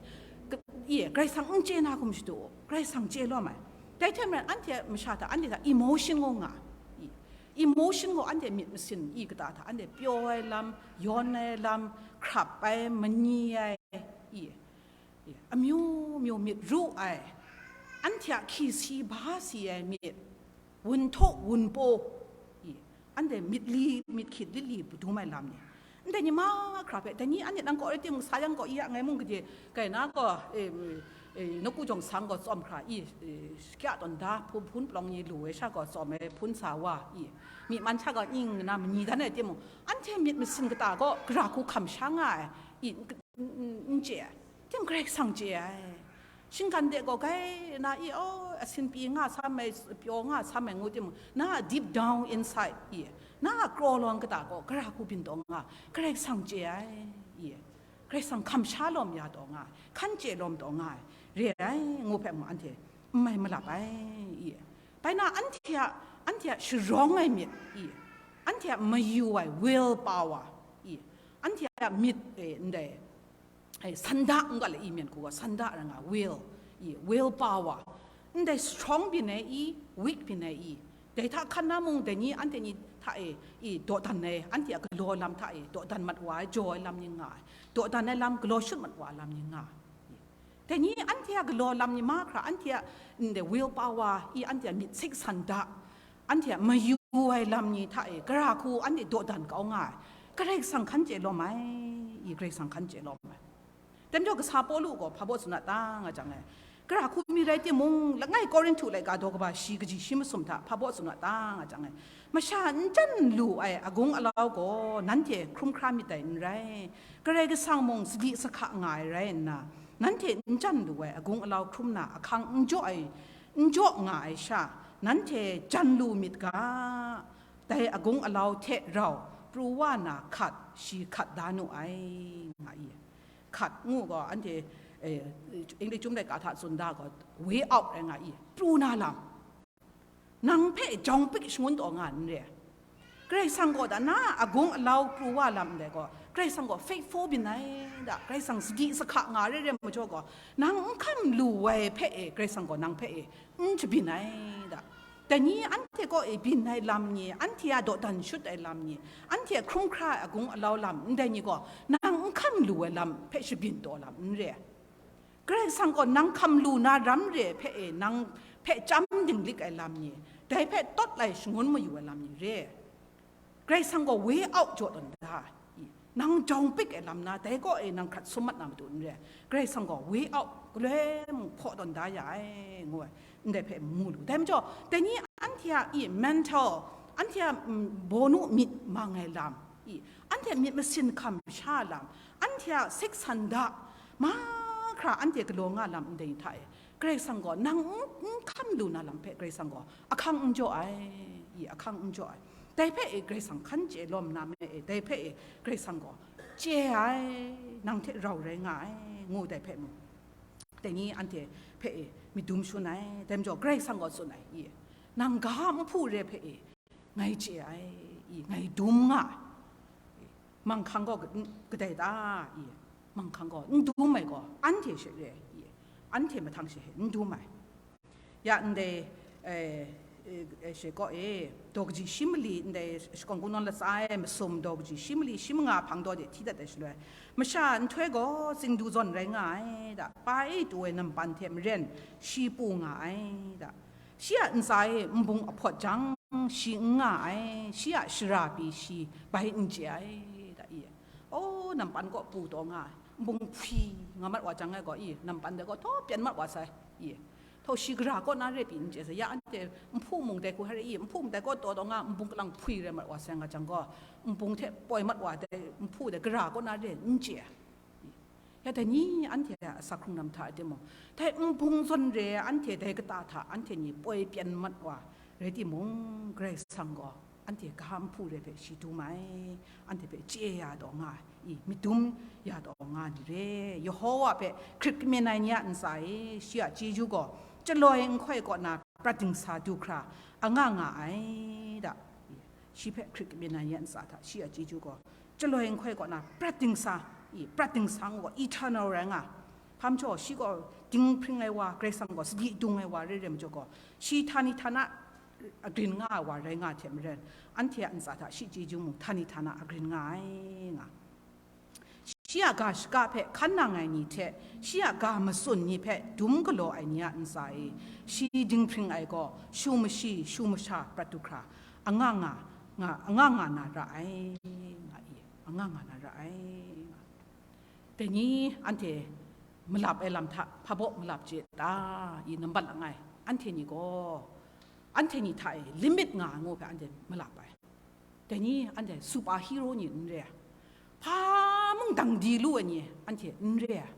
ka-, i, Karai Kasang n chye na hkum shadu, Karai Kasang chye lawm ai. Dai hte maren anhte masha hta, anhte hta emotion ngu nga, i, emotion gaw anhte myit masin i kata hta, anhte pyaw ai lam, yawn ai lam, hkrap ai, manyi ai, i, i, amyu myu myit ru ai, anhte a hki si ba si ai myit, wun htaw wun paw, i, anhte myit li, myit hkyit li li dum ai lam ni, ndai ni mahkra hpe, dai ni anhte nang kaw rai timung, sa yang gaw, i ya ngai mung gade, kai na gaw, e, e, nawku jawng sang gaw tsawm hkra, i, e, shakya tawn da, hpun, hpun palawng ni lu ai sha gaw tsawm ai hpun sa wa, i, myi man sha gaw ning nna manyi dan ai timung, anhte myit masin kata gaw gara hku hkam sha nga ai, i, n, n, n, n chye ai. Tim Karai Kasang chye ai. Shinggan de gaw gai na i, aw, asin pyi nga sam ai, pyaw nga sam ai ngu timung, na deep down inside i, na a kraw lawng kata gaw gara hku byin taw nga, Karai Kasang chye ai, i, Karai Kasang hkam sha lawm ya taw nga ai, hkan chye lawm taw nga ai, re ai ngu hpe mung anhte n mai malap ai, i. Bai na anhte a anhte a sharawng ai myit i, anhte a mayu ai will power i, anhte a myit e, ndai, e, sanda n ga le i myit hku ga, sanda rai nga, will i, will power, ndai strong byin ai i, weak byin ai i, dai hta hkan na mung, dai ni anhte ni hta e i, dawdan ai, anhte a galaw lam hta e dawdan mat wa ai, jaw ai lam ni nga ai, dawdan ai lam galaw shut mat wa ai lam ni nga ai. Dai ni anhte a galaw lam ni mahkra, anhte a ndai will power i, anhte a myit sik sanda, anhte a mayu ai lam ni hta e, gara hku anhte dawdan kau nga ai. Karai Kasang hkan chye lawm ai, i Karai Kasang hkan chye lawm ai. Dai majaw kasa Pawlu gaw hpa baw tsun a ta nga jang e, gara hku mi rai timung, langai Korinhtu laika daw kaba shi kaji shi masum hta hpa baw tsun a ta nga jang e, masha n jan lu ai agung alau gaw nanhte hkrum hkra myit dai n rai. Karai Kasang mung sadi sahka nga ai rai nna, nanhte n jan lu ai agung alau hkrum na ahkang n jaw ai, n jaw nga ai sha, nanhte jan lu myit ga, dai agung alau hte rau pru wa na hkat, shi hkat da nu ai, nga i. Hkat ngu gaw, anhte, eh, English chyum laika hta tsun da gaw, way out rai nga i, pru na lam. Nang hpe jawng pik shangun taw nga n re. Karai Kasang gaw da na agung alau pru wa lam ndai gaw, Karai Kasang gaw faithful byin ai da, Karai Kasang sadi sahka nga re re majaw gaw, nang n hkam lu ai hpe e, Karai Kasang gaw nang hpe e n shabyin ai da. Dai ni anhte kaw e byin ai lam ni, anhte a dawdan shut ai lam ni, anhte a hkrum hkra ai agung alau lam ndai ni gaw, nang n hkam lu ai lam hpe shabyin taw lam n re. Karai Kasang gaw nang hkam lu na ram re hpe e, nang hpe chyam dinglik ai lam ni, dai hpe tawt lai shangun mayu ai lam ni re. Karai Kasang gaw way out jaw tawn da i, nang jawng pik ai lam na, dai kaw e nang hkrat sum mat na matu n re. Karai Kasang gaw way out galoi mung hpaw tawn da ya ai, ngu ai, ndai hpe mu lu. Dai majaw, dai ni anhte a i mental, anhte a, mm, bawnu myit mang ai lam i, anhte myit masin hkam sha lam, anhte a sik sanda, mahkra anhte galaw nga lam ndai hta e, Karai Kasang gaw nang n, n hkam lu na lam hpe Karai Kasang gaw ahkang n jaw ai, i ahkang n jaw ai. Dai hpe e Karai Kasang hkan chye lawm na me e, dai hpe e Karai Kasang gaw chye ai, nang hte rau rai nga ai, ngu dai hpe mu. Dai ni anhte hpe e myit dum shun ai, dai majaw Karai Kasang gaw tsun ai, i, nang ga nhpu re hpe e, ngai chye ai, i, ngai dum nga ai. Manghkang gaw kadai ta, i, manghkang gaw n dum ai gaw, anhte she re, i, anhte mahtang she he n dum ai. Ya ndai, eh, eh, eh, she kaw e, daw kaji shi mali, ndai shakawn kungdawn latsa e masum daw kaji shi mali shi manga hpang daw de hti dat ai shaloi, masha nhtoi gaw tsingdu zawn rai nga ai da, pa e tu ai nampan hte maren shi pu nga ai da. Shi a ntsa e nbung ahpawt jang, shi n nga ai, shi a shara pyi shi bai n chye ai, da i. O, nampan kaw pu taw nga ai, nbung hpwi nga mat wa jang ai gaw i, nampan de gaw htaw pyan mat wa sai, i. Htaw shi gara kaw na re pyi n chye sai, ya anhte nhpu mung dai hku hai re i, nhpu mung dai kaw taw taw nga, nbung kalang hpwi rai mat wa sai nga jang gaw, nbung hte poi mat wa dai nhpu dai gara kaw na re n chye ai. Ya dai ni anhte a asak hkrung lam hta e timung, dai nbung zawn re ai anhte dai kata hta anhte ni poi pyan mat wa rai timung, Karai Kasang gaw anhte ga nhpu re hpe shi dum ai, anhte hpe chye ya taw nga ai, i, myit dum ya taw nga ni re. Yehowa hpe hkrit kamyin ai ni a ntsa e, shi a chyeju gaw chyaloi nhtoi kaw na prat dingsa du hkra anga nga ai da. Shi hpe hkrit kamyin ai ni a ntsa hta shi a chyeju gaw chyaloi nhtoi kaw na prat dingsa, i, prat dingsa ngu gaw eternal rai nga. Hpa majaw, shi gaw dinghpring ai wa, Karai Kasang gaw sadi dung ai wa re re majaw gaw, shi htani htana agrin nga ai wa rai nga hte maren, anhte a ntsa hta shi chyeju mung htani htana agrin nga ai nga. Shi a ga shaka hpe hkan nang ai ni hte, shi a ga matsun ni hpe dum galaw ai ni a ntsa e, shi dinghpring ai gaw, shu mashi, shu masha prat du hkra, anga nga, nga, anga nga na ra ai, nga i, anga nga na ra ai, nga. Dai ni anhte malap ai lam hta, hpa baw malap chye ta, i nambat langai, anhte ni gaw, anhte ni hta e limit nga ai ngu hpe anhte malap ai. Dai ni anhte superhero ni n re ai, hpa mung dang di lu ai ni anhte n re ai.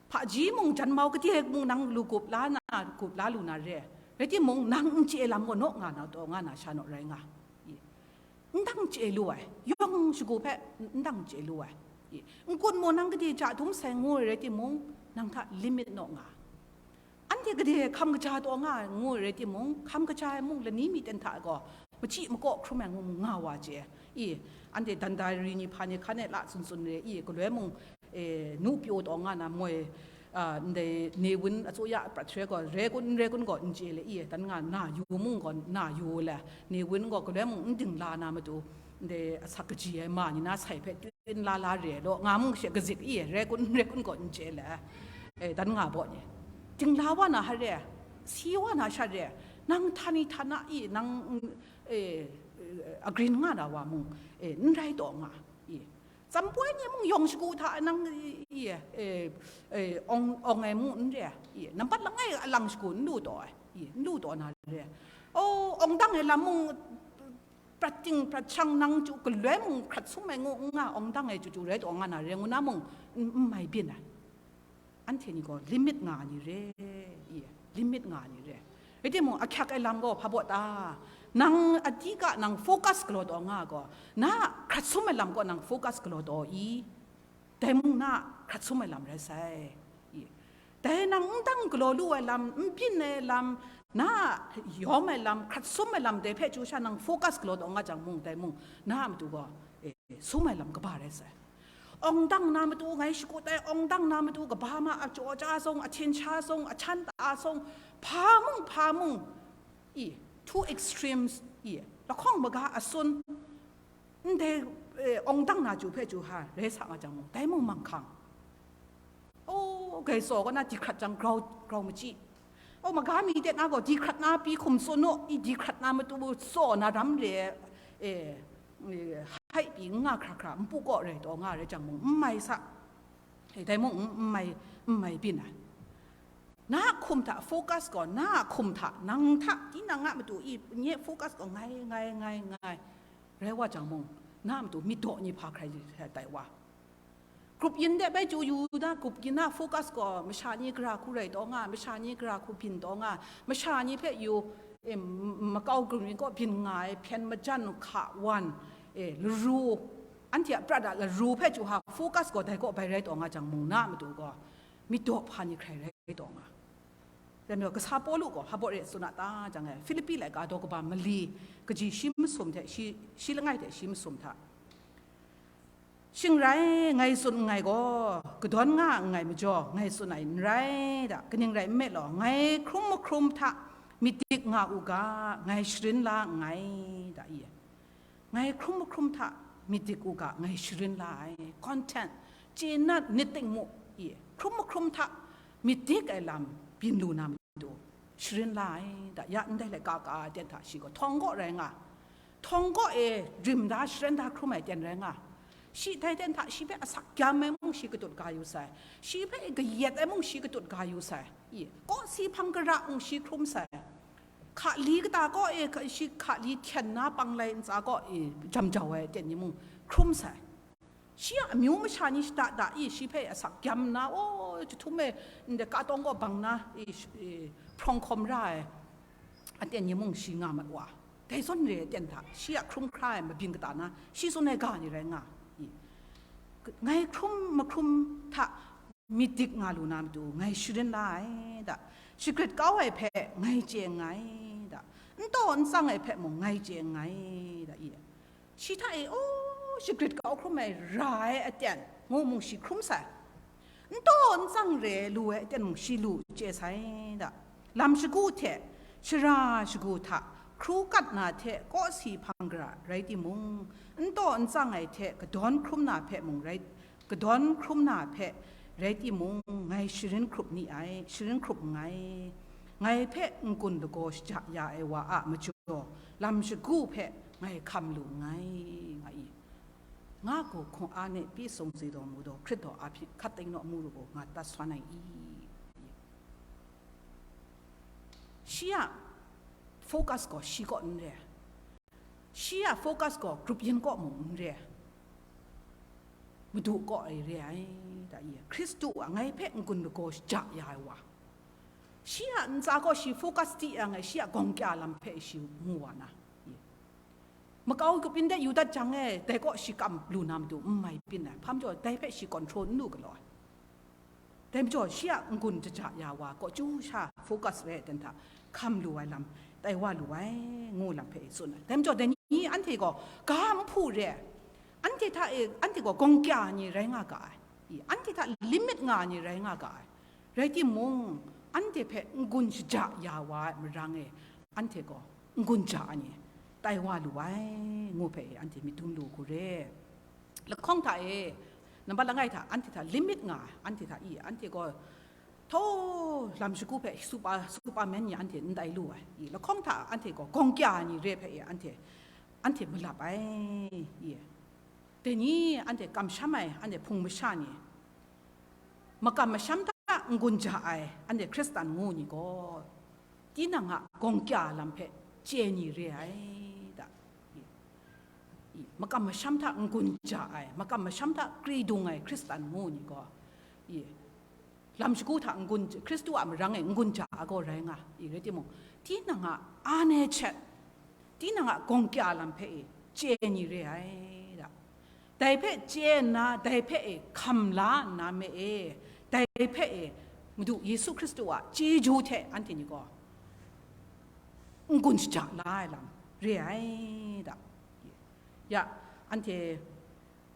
Hpaji mung, janmau gade mung nang lu gup la na, gup la lu na re ai. Rai timung, nang n chye lam gaw naw nga na, taw nga na, sha naw rai nga. I, n dang chye lu ai, yawng shagu hpe n dang chye lu ai. I, n-gun maw nang gade ja dum sai ngu ai rai timung, nang hta limit naw nga. An gade hkam kaja taw nga ai ngu rai timung, hkam kaja ai mung lani mi ten hta gaw, machyi makaw hkrum ai ngu mung nga wa chye. I, anhte dandari ni hpa ni hkan e la tsun tsun re, i, galoi mung, e, nu pyaw taw nga na moi, a, ndai Newin a tsaw ya prat hkre gaw, re kun, n re kun gaw n chye le, i, dan nga na yu mung gaw na yu le, Newin gaw galoi mung n dingla na matu, ndai asak kaji ai ma ni na sai hpe tun la la re law, nga mung she kazik i, re kun, n re kun gaw n chye le, e, dan nga baw ni. Dingla wa na hare, si wa na sha re, nang htani htana i, nang, e, e, agrin nga na wa mung, e, n rai taw nga, i. Tsampoi ni mung yawng shagu hta nang, i, i, e, e, awng, awng ai mung n re, i, nampat langai alang shagu n lu taw ai, i, n lu taw na re. O, awng dang ai lam mung, prat ting prat shang nang chyu galoi mung hkrat sum ai ngu n nga, awng dang ai chyu chyu rai taw nga na re ngu na mung, n, n mai byin ai. Anhte ni gaw limit nga ni re, i, limit nga ni re. Rai timung, ahkyak ai lam gaw hpa baw ta? Nang adika nang focus galaw taw nga gaw, na hkrat sum ai lam gaw nang focus galaw taw i? Dai mung na hkrat sum ai lam rai sai. I. Dai nang n dang galaw lu ai lam, n byin ai lam, na yawm ai lam, hkrat sum ai lam, dai hpe chyu sha nang focus galaw taw nga jang mung, dai mung, na a matu gaw, e, sum ai lam kaba rai sai. Awng dang na matu ngai shakut ai, awng dang na matu kaba ma a jaw ja sung, a htin sha sung, a htan ta sung, hpa mung, hpa mung, i, two extremes, i, lahkawng maga a sun, ndai, e, awng dang na chyu hpe chyu ha, rai sa nga jang mung, dai mung manghkang. O, gai tsaw kaw na di hkrat jang grau, grau machyi. O, maga mi de na gaw di hkrat na pyi hkum tsun u, i di hkrat na matu tsaw na ram re, e, e, hai pyi n nga hkra hkra, npu kaw rai taw nga rai jang mung, n mai sa. E, dai mung n, n mai, n mai byin ai. Na hkum hta focus gaw, na hkum hta, nang hta, tinang a matu i, nye focus gaw, ngai, ngai, ngai, ngai. Rai wa jang mung, na matu myit daw ni hpa hkrai dai wa. Grup yin de bai chyu yu na, grup yin na focus gaw, masha ni gara hku rai taw nga, masha ni gara hku byin taw nga, masha ni hpe yu, em, makau grum yin kaw byin nga ai, hpyen majan hka wan, e, laru, anhte a prat a laru hpe chyu ha, focus gaw dai kaw bai rai taw nga jang mung, na matu gaw, myit daw hpa ni hkrai rai taw nga. Dai majaw, kasa Pawlu gaw hpa baw re tsun a ta jang e, Hpilipi laika daw kaba mali, kaji shi masum hte, shi, shi langai hte shi masum hta. Shing rai, ngai tsun nngai gaw, kadawn nga nngai majaw, ngai tsun ai n rai da, kaning rai nme law, ngai hkrum mahkrum hta myit dik nga u ga, ngai sharin la nngai, da i. Ngai hkrum mahkrum hta myit dik u ga, ngai sharin la ai, content, chye na nit ting mu i, hkrum mahkrum hta myit dik ai lam byin lu na matu, sharin la ai, da, ya ndai laika ka ten hta shi gaw htawng kaw rai nga, htawng kaw e rim da sharan da hkrum ai ten rai nga, shi dai ten hta shi hpe asak gyam ai mung shi katut ga yu sai, shi hpe kayat ai mung shi katut ga yu sai, i, kawsi hpang gara mung shi hkrum sai, hkali kata kaw e ka-, shi hkali hten na panglai ntsa kaw e jam jau ai ten ni mung hkrum sai. Shi a amyu masha ni shada da i, shi hpe asak gyam nna, o, jahtum e ndai ka tawng kaw bang na, i, sh-, i, hprawng hkawm ra ai aten ni mung shi nga mat wa. Dai zawn re ai aten hta, shi a hkrum hkra ai mabyin kata na, shi tsun ai ga ni rai nga, i, ngai hkrum mahkrum hta myit dik nga lu na matu, ngai sharin la ai da, shagrit kau ai hpe ngai chye nngai da, n taw n tsang ai hpe mung ngai chye nngai da, i, shi hta e, o, shagrit kau hkrum ai ra ai aten ngu mung shi hkrum sai, n taw n tsang re lu ai aten mung shi lu chye sai da, lam shagu hte shara shagu hta hkru kat na hte kawsi hpang gara rai timung, n taw n tsang ai hte kadawn hkrum na hpe mung rai, kadawn hkrum na hpe rai timung, ngai sharin hkrup ni ai, sharin hkrup nngai. Ngai hpe n-gun lagaw shaja ya ai wa a majaw, lam shagu hpe ngai hkam lu nngai, nga i. Nga gaw hkung a ne pyi sung si daw mu daw, hkrit daw a hpyi hkat ting naw mu ru gaw, nga tat swan ai i. Shi a focus gaw shi kaw n re. Shi a focus gaw grup yin kaw mung n re, Madu kaw ai re ai, da i, Hkristu a ngai hpe n-gun lagaw shaja ya ai wa, shi a ntsa gaw shi focus di yang ai, shi a gawng kya lam hpe shi mu wa na, i, makau grup yin de yu dat jang e, dai kaw shi kam lu na matu n mai byin ai, hpa majaw dai hpe shi control n lu galaw ai. Dai majaw shi a n-gun jaja ya wa, kaw chyu sha focus re ai ten hta hkam lu ai lam, tai wa lu ai, ngu lam hpe tsun ai. Dai majaw dai ni anhte gaw ga nhpu re ai, anhte hta e, anhte gaw gawng kya ai ni rai nga ga ai, i, anhte hta limit nga ai ni rai nga ga ai. Rai timung, anhte hpe n-gun shaja ya wa ai marang e, anhte gaw n-gun ja ai ni tai wa lu ai, ngu hpe e anhte myit dum lu hku re. Lahkawng hta e, nambat langai hta, anhte hta limit nga ai, anhte hta i, anhte gaw htaw lam shagu hpe Supa, Superman ni anhte n tai lu ai, i, lahkawng hta anhte gaw gawng kya ai ni re hpe e, anhte, anhte malap ai, i. Dai ni anhte kamsham ai, anhte hpung masha ni, makam masham hta n-gun ja ai, anhte Hkristan ngu ni gaw, tinang a gawng kya lam hpe chye ni re ai da. I, i, makam masham hta n-gun ja ai, makam masham hta kri dung ai Hkristan ngu ni gaw, i, lam shagu hta n-gun, Hkristu a marang e n-gun ja ai gaw rai nga, i, rai timung, tinang a anhte hte, tinang a gawng kya lam hpe e chye ni re ai da. Dai hpe chye nna, dai hpe e hkam la nna me e, dai hpe e Madu Yesu Hkristu a chyeju hte anhte ni gaw n-gun shaja la ai lam re ai da. Ya, anhte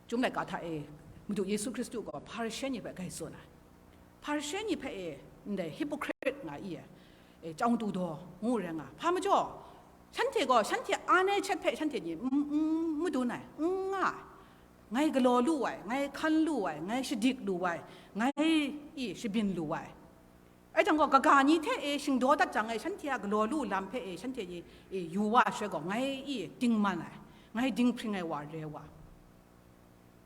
Chyum laika hta e Madu Yesu Hkristu gaw Hparishe ni hpe grai tsun ai. Hparishe ni hpe e ndai hypocrite nga i e, e, chyawng tu daw ngu rai nga. Hpa majaw, shanhte gaw shanhte a nai chat hpe shanhte ni n, n, n madun ai, n nga ai. Ngai galaw lu ai, ngai hkan lu ai, ngai shadik lu ai, ngai i shabyin lu ai. Ai jang gaw, kaga ni hte e shingdaw dat jang e, shanhte a galaw lu lam hpe e shanhte ni e yu wa ai shaloi gaw, ngai i dingman ai, ngai dinghpring ai wa re wa.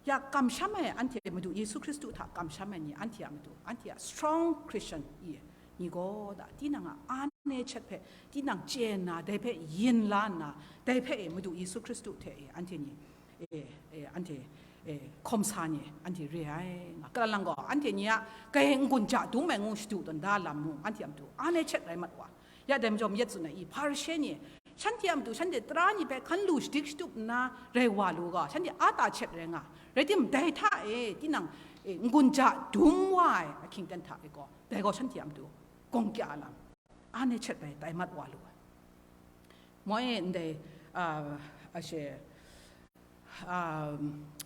Ya kamsham ai anhte Madu Yesu Hkristu hta kamsham ai ni, anhte a matu, anhte a strong Christian i ni gaw da, tinang a a nai chat hpe, tinang chye nna, dai hpe yin la nna, dai hpe e Madu Yesu Hkristu hte e anhte ni, e, e, anhte, e, hkawm sa ni, anhte re ai nga. Kalang gaw, anhte ni a kai n-gun ja dum ai ngu shadu tawn da lam mung, anhte a matu a nai chat rai mat wa. Ya dai majaw mayat tsun ai i, Hparishe ni, shanhte a matu, shanhte tara ni hpe hkan lu shadik shatup nna rai wa lu ga, shanhte a ta chat rai nga. Rai timung, dai hta e, tinang, e, n-gun ja dum wa ai ahkying ten hta e gaw, dai gaw shanhte a matu gawng kya lam, a nai chat rai tai mat wa lu ai. Moi e ndai, a, ashe, a,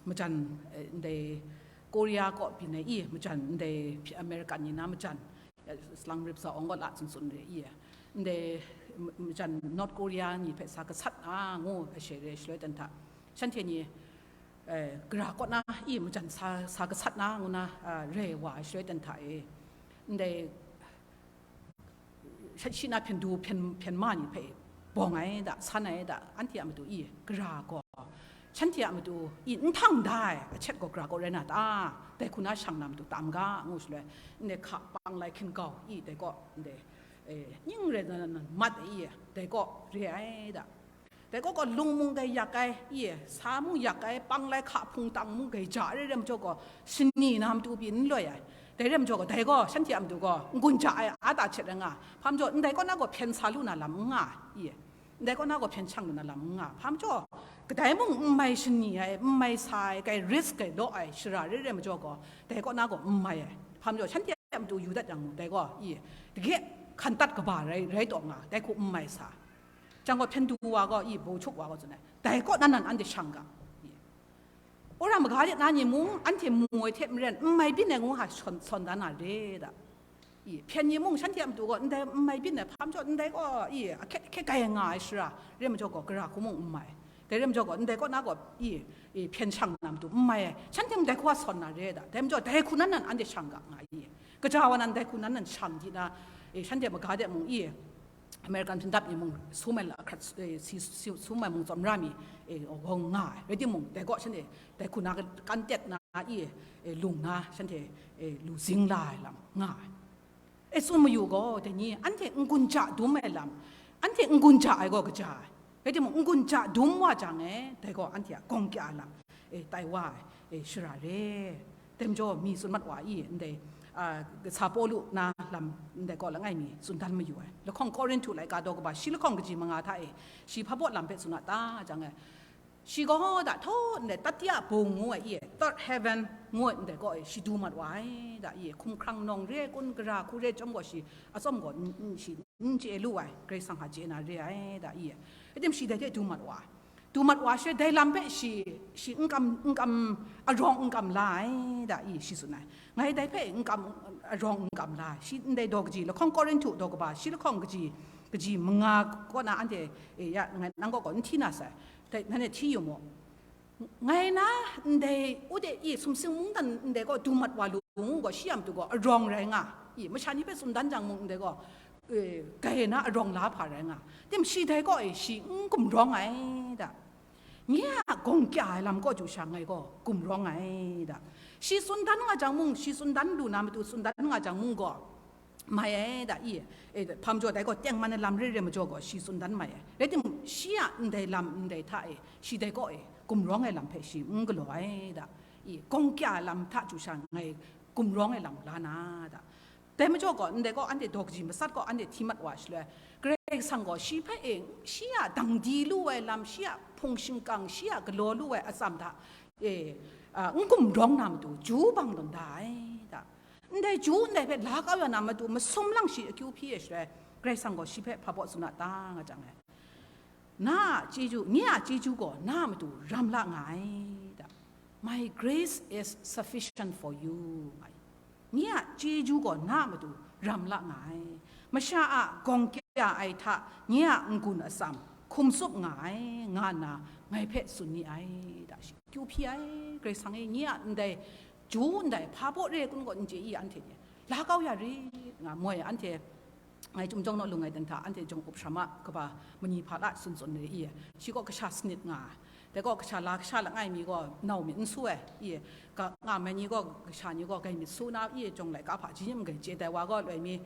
majan, e, ndai Korea kaw byin ai i, majan ndai American ni na majan, e, salang rip sa awng gaw la tsun tsun re i, ndai m-, majan North Korea ni hpe sa gasat na ngu ai shaloi re, shaloi ten hta, shanhte ni, e, gara kaw na i majan sa, sa gasat na ngu na, a, re wa ai shaloi ten hta e, ndai sha-, shi na hpyen du hpyen, hpyen ma ni hpe bawng ai da, san ai da, anhte a matu i gara gaw, shanhte a matu i n htang da ai ahkying gaw gara gaw rai na ta? Dai hku na shang na matu tam ga, ngu shaloi, ndai hka pang lai hkin gau i, dai gaw, ndai, e, ning rai na, na, na mat ai i, dai gaw re ai da. Dai gaw gaw lung mung grai yak ai, i, sa mung yak ai, pang lai hka hpung tang mung grai ja ai, rai rai majaw gaw, shani na matu pyi n loi ai. Dai rai majaw gaw, dai gaw shanhte a matu gaw n-gun ja ai, a ta chat rai nga. Hpa majaw, ndai kaw na gaw hpyen sa lu na lam n nga ai, i, ndai kaw na gaw hpyen shang lu na lam n nga. Hpa majaw, kadai mung n mai shani ai, n mai sa ai, grai risk grai law ai shara rai rai majaw gaw, dai kaw na gaw n mai ai. Hpa majaw, shanhte a matu yu dat yang mung, dai gaw, i, dage hkan tat kaba rai, rai taw nga, dai hku n mai sa. Jang gaw, hpyen du wa gaw, i, baw chup wa gaw tsun ai, dai kaw nan nan anhte shang ga, i. Wora maga de na ni mung, anhte mu ai hte maren, n mai byin ai ngu hka sawn, sawn dan na re da. I, hpyen ni mung, shanhte a matu gaw, ndai n mai byin ai hpa majaw, ndai gaw, i, ahkying ahkying grai nga ai shara, re majaw gaw, gara hku mung n mai. Dai re majaw gaw, ndai kaw na gaw, i, i, hpyen shang na matu n mai ai, shanhte mung dai hku a sawn na re da. Dai majaw, dai hku nan nan anhte shang ga nga i. Kaja wa nan dai hku nan nan shang di na, i, shanhte maga de mung, i, American hpyen dap ni mung, sum ai la hkrat, eh, si, si, sum ai mung tsawmra mi, eh, gawng nga ai. Rai timung, dai gaw shanhte, dai hku na kan tet na i, eh, lung na shanhte, eh, lu zing la ai lam nga ai. E tsun mayu gaw, dai ni, anhte n-gun ja dum ai lam, anhte n-gun ja ai gaw kaja ai. Rai timung, n-gun ja dum wa jang e, dai gaw anhte a gawng kya ai lam, e, tai wa ai, e, shara re. Dai majaw mi tsun mat wa i, ndai, a, kasa Pawlu na lam ndai kaw langai mi tsun dan mayu ai. Lahkawng Korinhtu laika daw kaba shi lahkawng kaji manga hta e, shi hpa baw lam hpe tsun a ta jang e, Shi gaw da htaw ndai tatiya bung ngu ai, i e, third heaven ngu ai ndai gaw e, shi du mat wa ai da, i e, hkumhkrang nawng re ai kun, gara hku re ai chyawm gaw, shi atsawm gaw n, n, shi n chye lu ai, Karai Kasang a chye na re ai da, i e. Rai tim, shi dai hte du mat wa ai. Du mat wa ai shaloi, dai lam hpe shi, shi n kam, n kam, arawng n kam la ai da, i e, shi tsun ai. Ngai dai hpe n kam, arawng n kam la ai. Shi ndai daw kaji, lahkawng Korinhtu daw kaba, shi lahkawng kaji, kaji manga kaw na anhte, e, ya, ngai nang kaw gaw n hti na sai. Dai, nanhte hti yu mu. Ngai na ndai, u de i, sumsing mungdan ndai gaw du mat wa lu ngu gaw, shi a matu gaw arawng rai nga, i, masha ni hpe tsun dan jang mung ndai gaw, e, grai na arawng la hpa rai nga. Tim, shi dai gaw e, shi n gumrawng ai da. Nye a gawng kya ai lam kaw chyu sha ngai gaw gumrawng ai da. Shi tsun dan nga jang mung, shi tsun dan lu na matu tsun dan nga jang mung gaw, mai ai da, i, e, hpa majaw dai gaw tengman ai lam re re majaw gaw, shi tsun dan mai ai. Rai timung, shi a ndai lam ndai hta e, shi dai gaw e, gumrawng ai lam hpe shi n galaw ai da, i, gawng kya ai lam hta chyu sha ngai gumrawng ai lam la na da. Dai majaw gaw, ndai gaw anhte daw kaji masat gaw anhte hti mat wa ai shaloi, Karai Kasang gaw shi hpe e, shi a dang di lu ai lam, shi a hpung shingkang, shi a galaw lu ai atsam hta e, a, n gumrawng na matu, chyu bang tawn da ai da. Ndai chyu ndai hpe la kau ya na matu, masum lang shi akyu hpyi ai shaloi, Karai Kasang gaw shi hpe hpa baw tsun a ta nga jang e, na a chyeju, nye a chyeju gaw na a matu ram la nga ai da. My grace is sufficient for you, nga ai. Nye a chyeju gaw na a matu ram la nga ai. Masha a gawng kya ai hta nye a n-gun atsam hkum tsup nga ai, nga nna ngai hpe tsun ni ai da. Shi kyu hpyi ai, Karai Kasang e, nye a ndai chyu ndai hpa baw re ai kun gaw n chye i, anhte ni la kau ya rit nga moi, anhte ngai Chyum Jawng Naw Lung ai dan hta anhte jawng up sharam a kaba manyi hpa la tsun tsun re i, shi gaw kasha sanit nga ai. Dai gaw kasha la, kasha langai mi gaw nau myit n su ai, i, ka nga ai ni gaw, kasha ni gaw gai myit su na, i, jawng laika hpa ji ning grai chye dai wa gaw loi mi,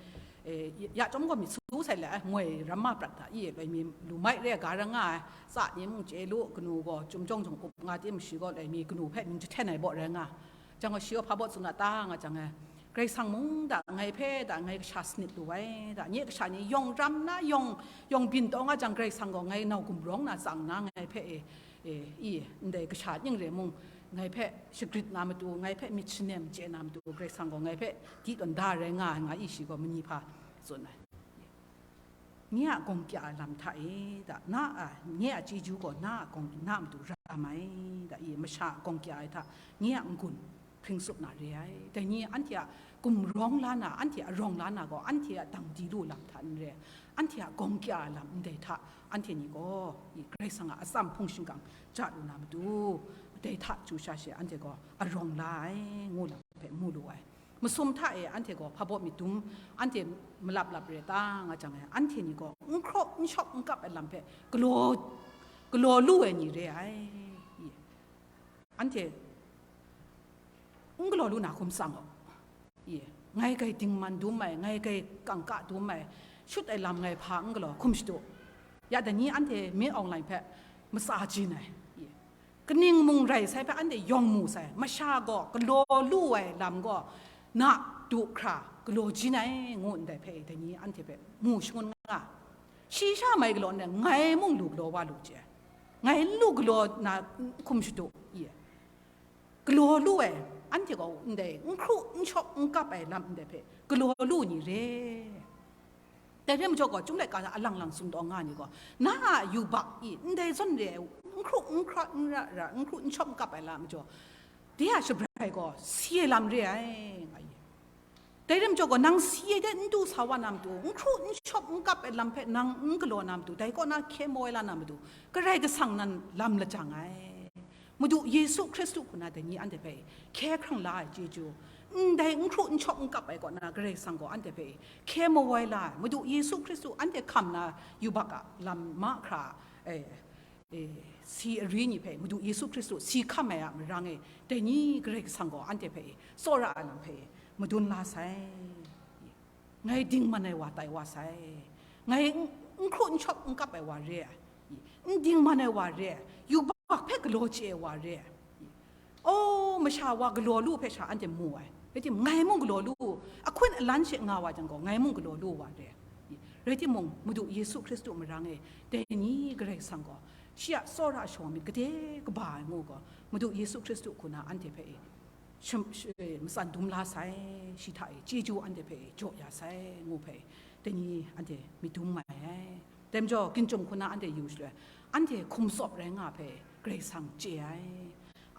e, ya chyawm gaw myit su sai le ai, moi ram ma prat hta, i, loi mi lu mai re ai ga rai nga ai, tsa ni mung chye lu, kanu gaw Chyum Jawng jawng up nga tim, shi gaw loi mi kanu hpe mying jahten ai baw rai nga ai. Jang gaw shi gaw hpa baw tsun a ta nga jang e, Karai Kasang mung da ngai hpe da ngai kasha sanit lu ai da, nye kasha ni yawng ram na, yawng, yawng byin taw nga jang, Karai Kasang gaw ngai nau gumrawng na tsang na, ngai hpe e, e, i, ndai kasha ning re mung, ngai hpe shagrit na matu, ngai hpe myit shanem chye na matu, Karai Kasang gaw ngai hpe di tawn da rai nga ai, nga i, shi gaw manyi hpa tsun ai. Nye a gawng kya ai lam hta e da, na a, nye a chyeju gaw na a gawng, na a matu ram ai da, i, masha a gawng kya ai hta nye a n-gun hpring tsup na re ai. Dai ni anhte a gumrawng la na, anhte a rawng la na gaw, anhte a dang di lu lam hta n re, anhte a gawng kya ai lam ndai hta, anhte ni gaw, i, Karai Kasang a atsam hpung shingkang ja lu na matu, dai hta chyu sha she anhte gaw arawng la ai, ngu lam hpe mu lu ai. Masum hta e anhte gaw hpa baw myit dum, anhte malap lap re ta nga jang e, anhte ni gaw n hkraw n shawp n kap ai lam hpe galaw, galaw lu ai ni re ai. Anhte n galaw lu na hkum tsang gaw, i, ngai grai dingman dum ai, ngai grai kangka dum ai, shut ai lam ngai hpa n galaw hkum shadu. Ya dai ni anhte Min Aung Hlaing hpe matsa jin ai, i, kaning mung rai sai hpe anhte yawng mu sai, masha gaw galaw lu ai lam gaw na du hkra galaw jin ai, ngu ndai hpe dai ni anhte hpe mu shangun nga. Shi sha mai galaw ndai, ngai mung lu galaw wa lu chye, ngai n lu galaw na hkum shadu, i, galaw lu ai, anhte gaw ndai n hkru n shawp n kap ai lam ndai hpe galaw lu ni re. Dai re majaw gaw, Chyum laika hta alang lang sumdaw nga ni gaw, na a yubak i ndai zawn re ai, n hkru n hkra n ra ra, n hkru n shawp n kap ai lam majaw, de a shabrai gaw si ai lam re ai, nga i. Dai re majaw gaw, nang si ai de n du sa wa na matu, n hkru n shawp n kap ai lam hpe nang n galaw na matu, dai kaw na hkye maw ai la na matu, Karai Kasang nan lam lajang ai. Madu Yesu Hkristu hku na dai ni anhte hpe hkye hkrang la ai chyeju, ndai n hkru n shawp n kap ai kaw na Karai Kasang gaw anhte hpe hkye mawai la ai. Madu Yesu Hkristu anhte hkam na yubak a lam mahkra, e, e, si ari ni hpe Madu Yesu Hkristu si hkam ai a marang e, dai ni Karai Kasang gaw anhte hpe tsawra ai lam hpe madun la sai. Ngai dingman ai wa tai wa sai. Ngai n, n hkru n shawp n kap ai wa re ai. N dingman ai wa re ai. Yubak hpe galaw chye ai wa re ai. O, masha wa galaw lu hpe sha anhte mu ai. Rai timung, ngai mung galaw lu, ahkun alan she nga wa jang gaw, ngai mung galaw lu wa re ai. Rai timung, Madu Yesu Hkristu marang e, dai ni Karai Kasang gaw, shi a tsawra a shawng myit gade kaba ai ngu gaw, Madu Yesu Hkristu hku na anhte hpe e, sham-, sh-, e, matsan dum la sai, shi hta e chyeju anhte hpe e jaw ya sai ngu hpe, dai ni anhte myit dum mai ai. Dai majaw, ginjum hku na anhte yu shaloi, anhte hkum tsawp rai nga hpe Karai Kasang chye ai.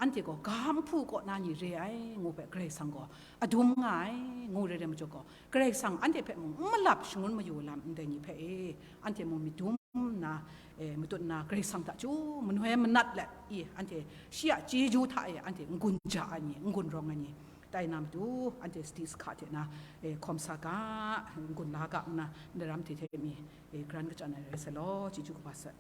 Anhte gaw ga nhpu kaw na ni re ai ngu hpe Karai Kasang gaw adum nga ai, ngu re ai majaw gaw, Karai Kasang anhte hpe mung n malap shangun mayu lam ndai ni hpe e, anhte mung myit dum nna, e, matut nna Karai Kasang hta chyu manoi manat let i, anhte shi a chyeju hta e anhte n-gun ja ai ni, n-gun rawng ai ni, tai na matu anhte sadi sahka hte na, e, hkawm sa ga, n-gun la ga nna, ndaram hte hte mi, e, karan kachyan ai rai sai law, chyeju kaba sai.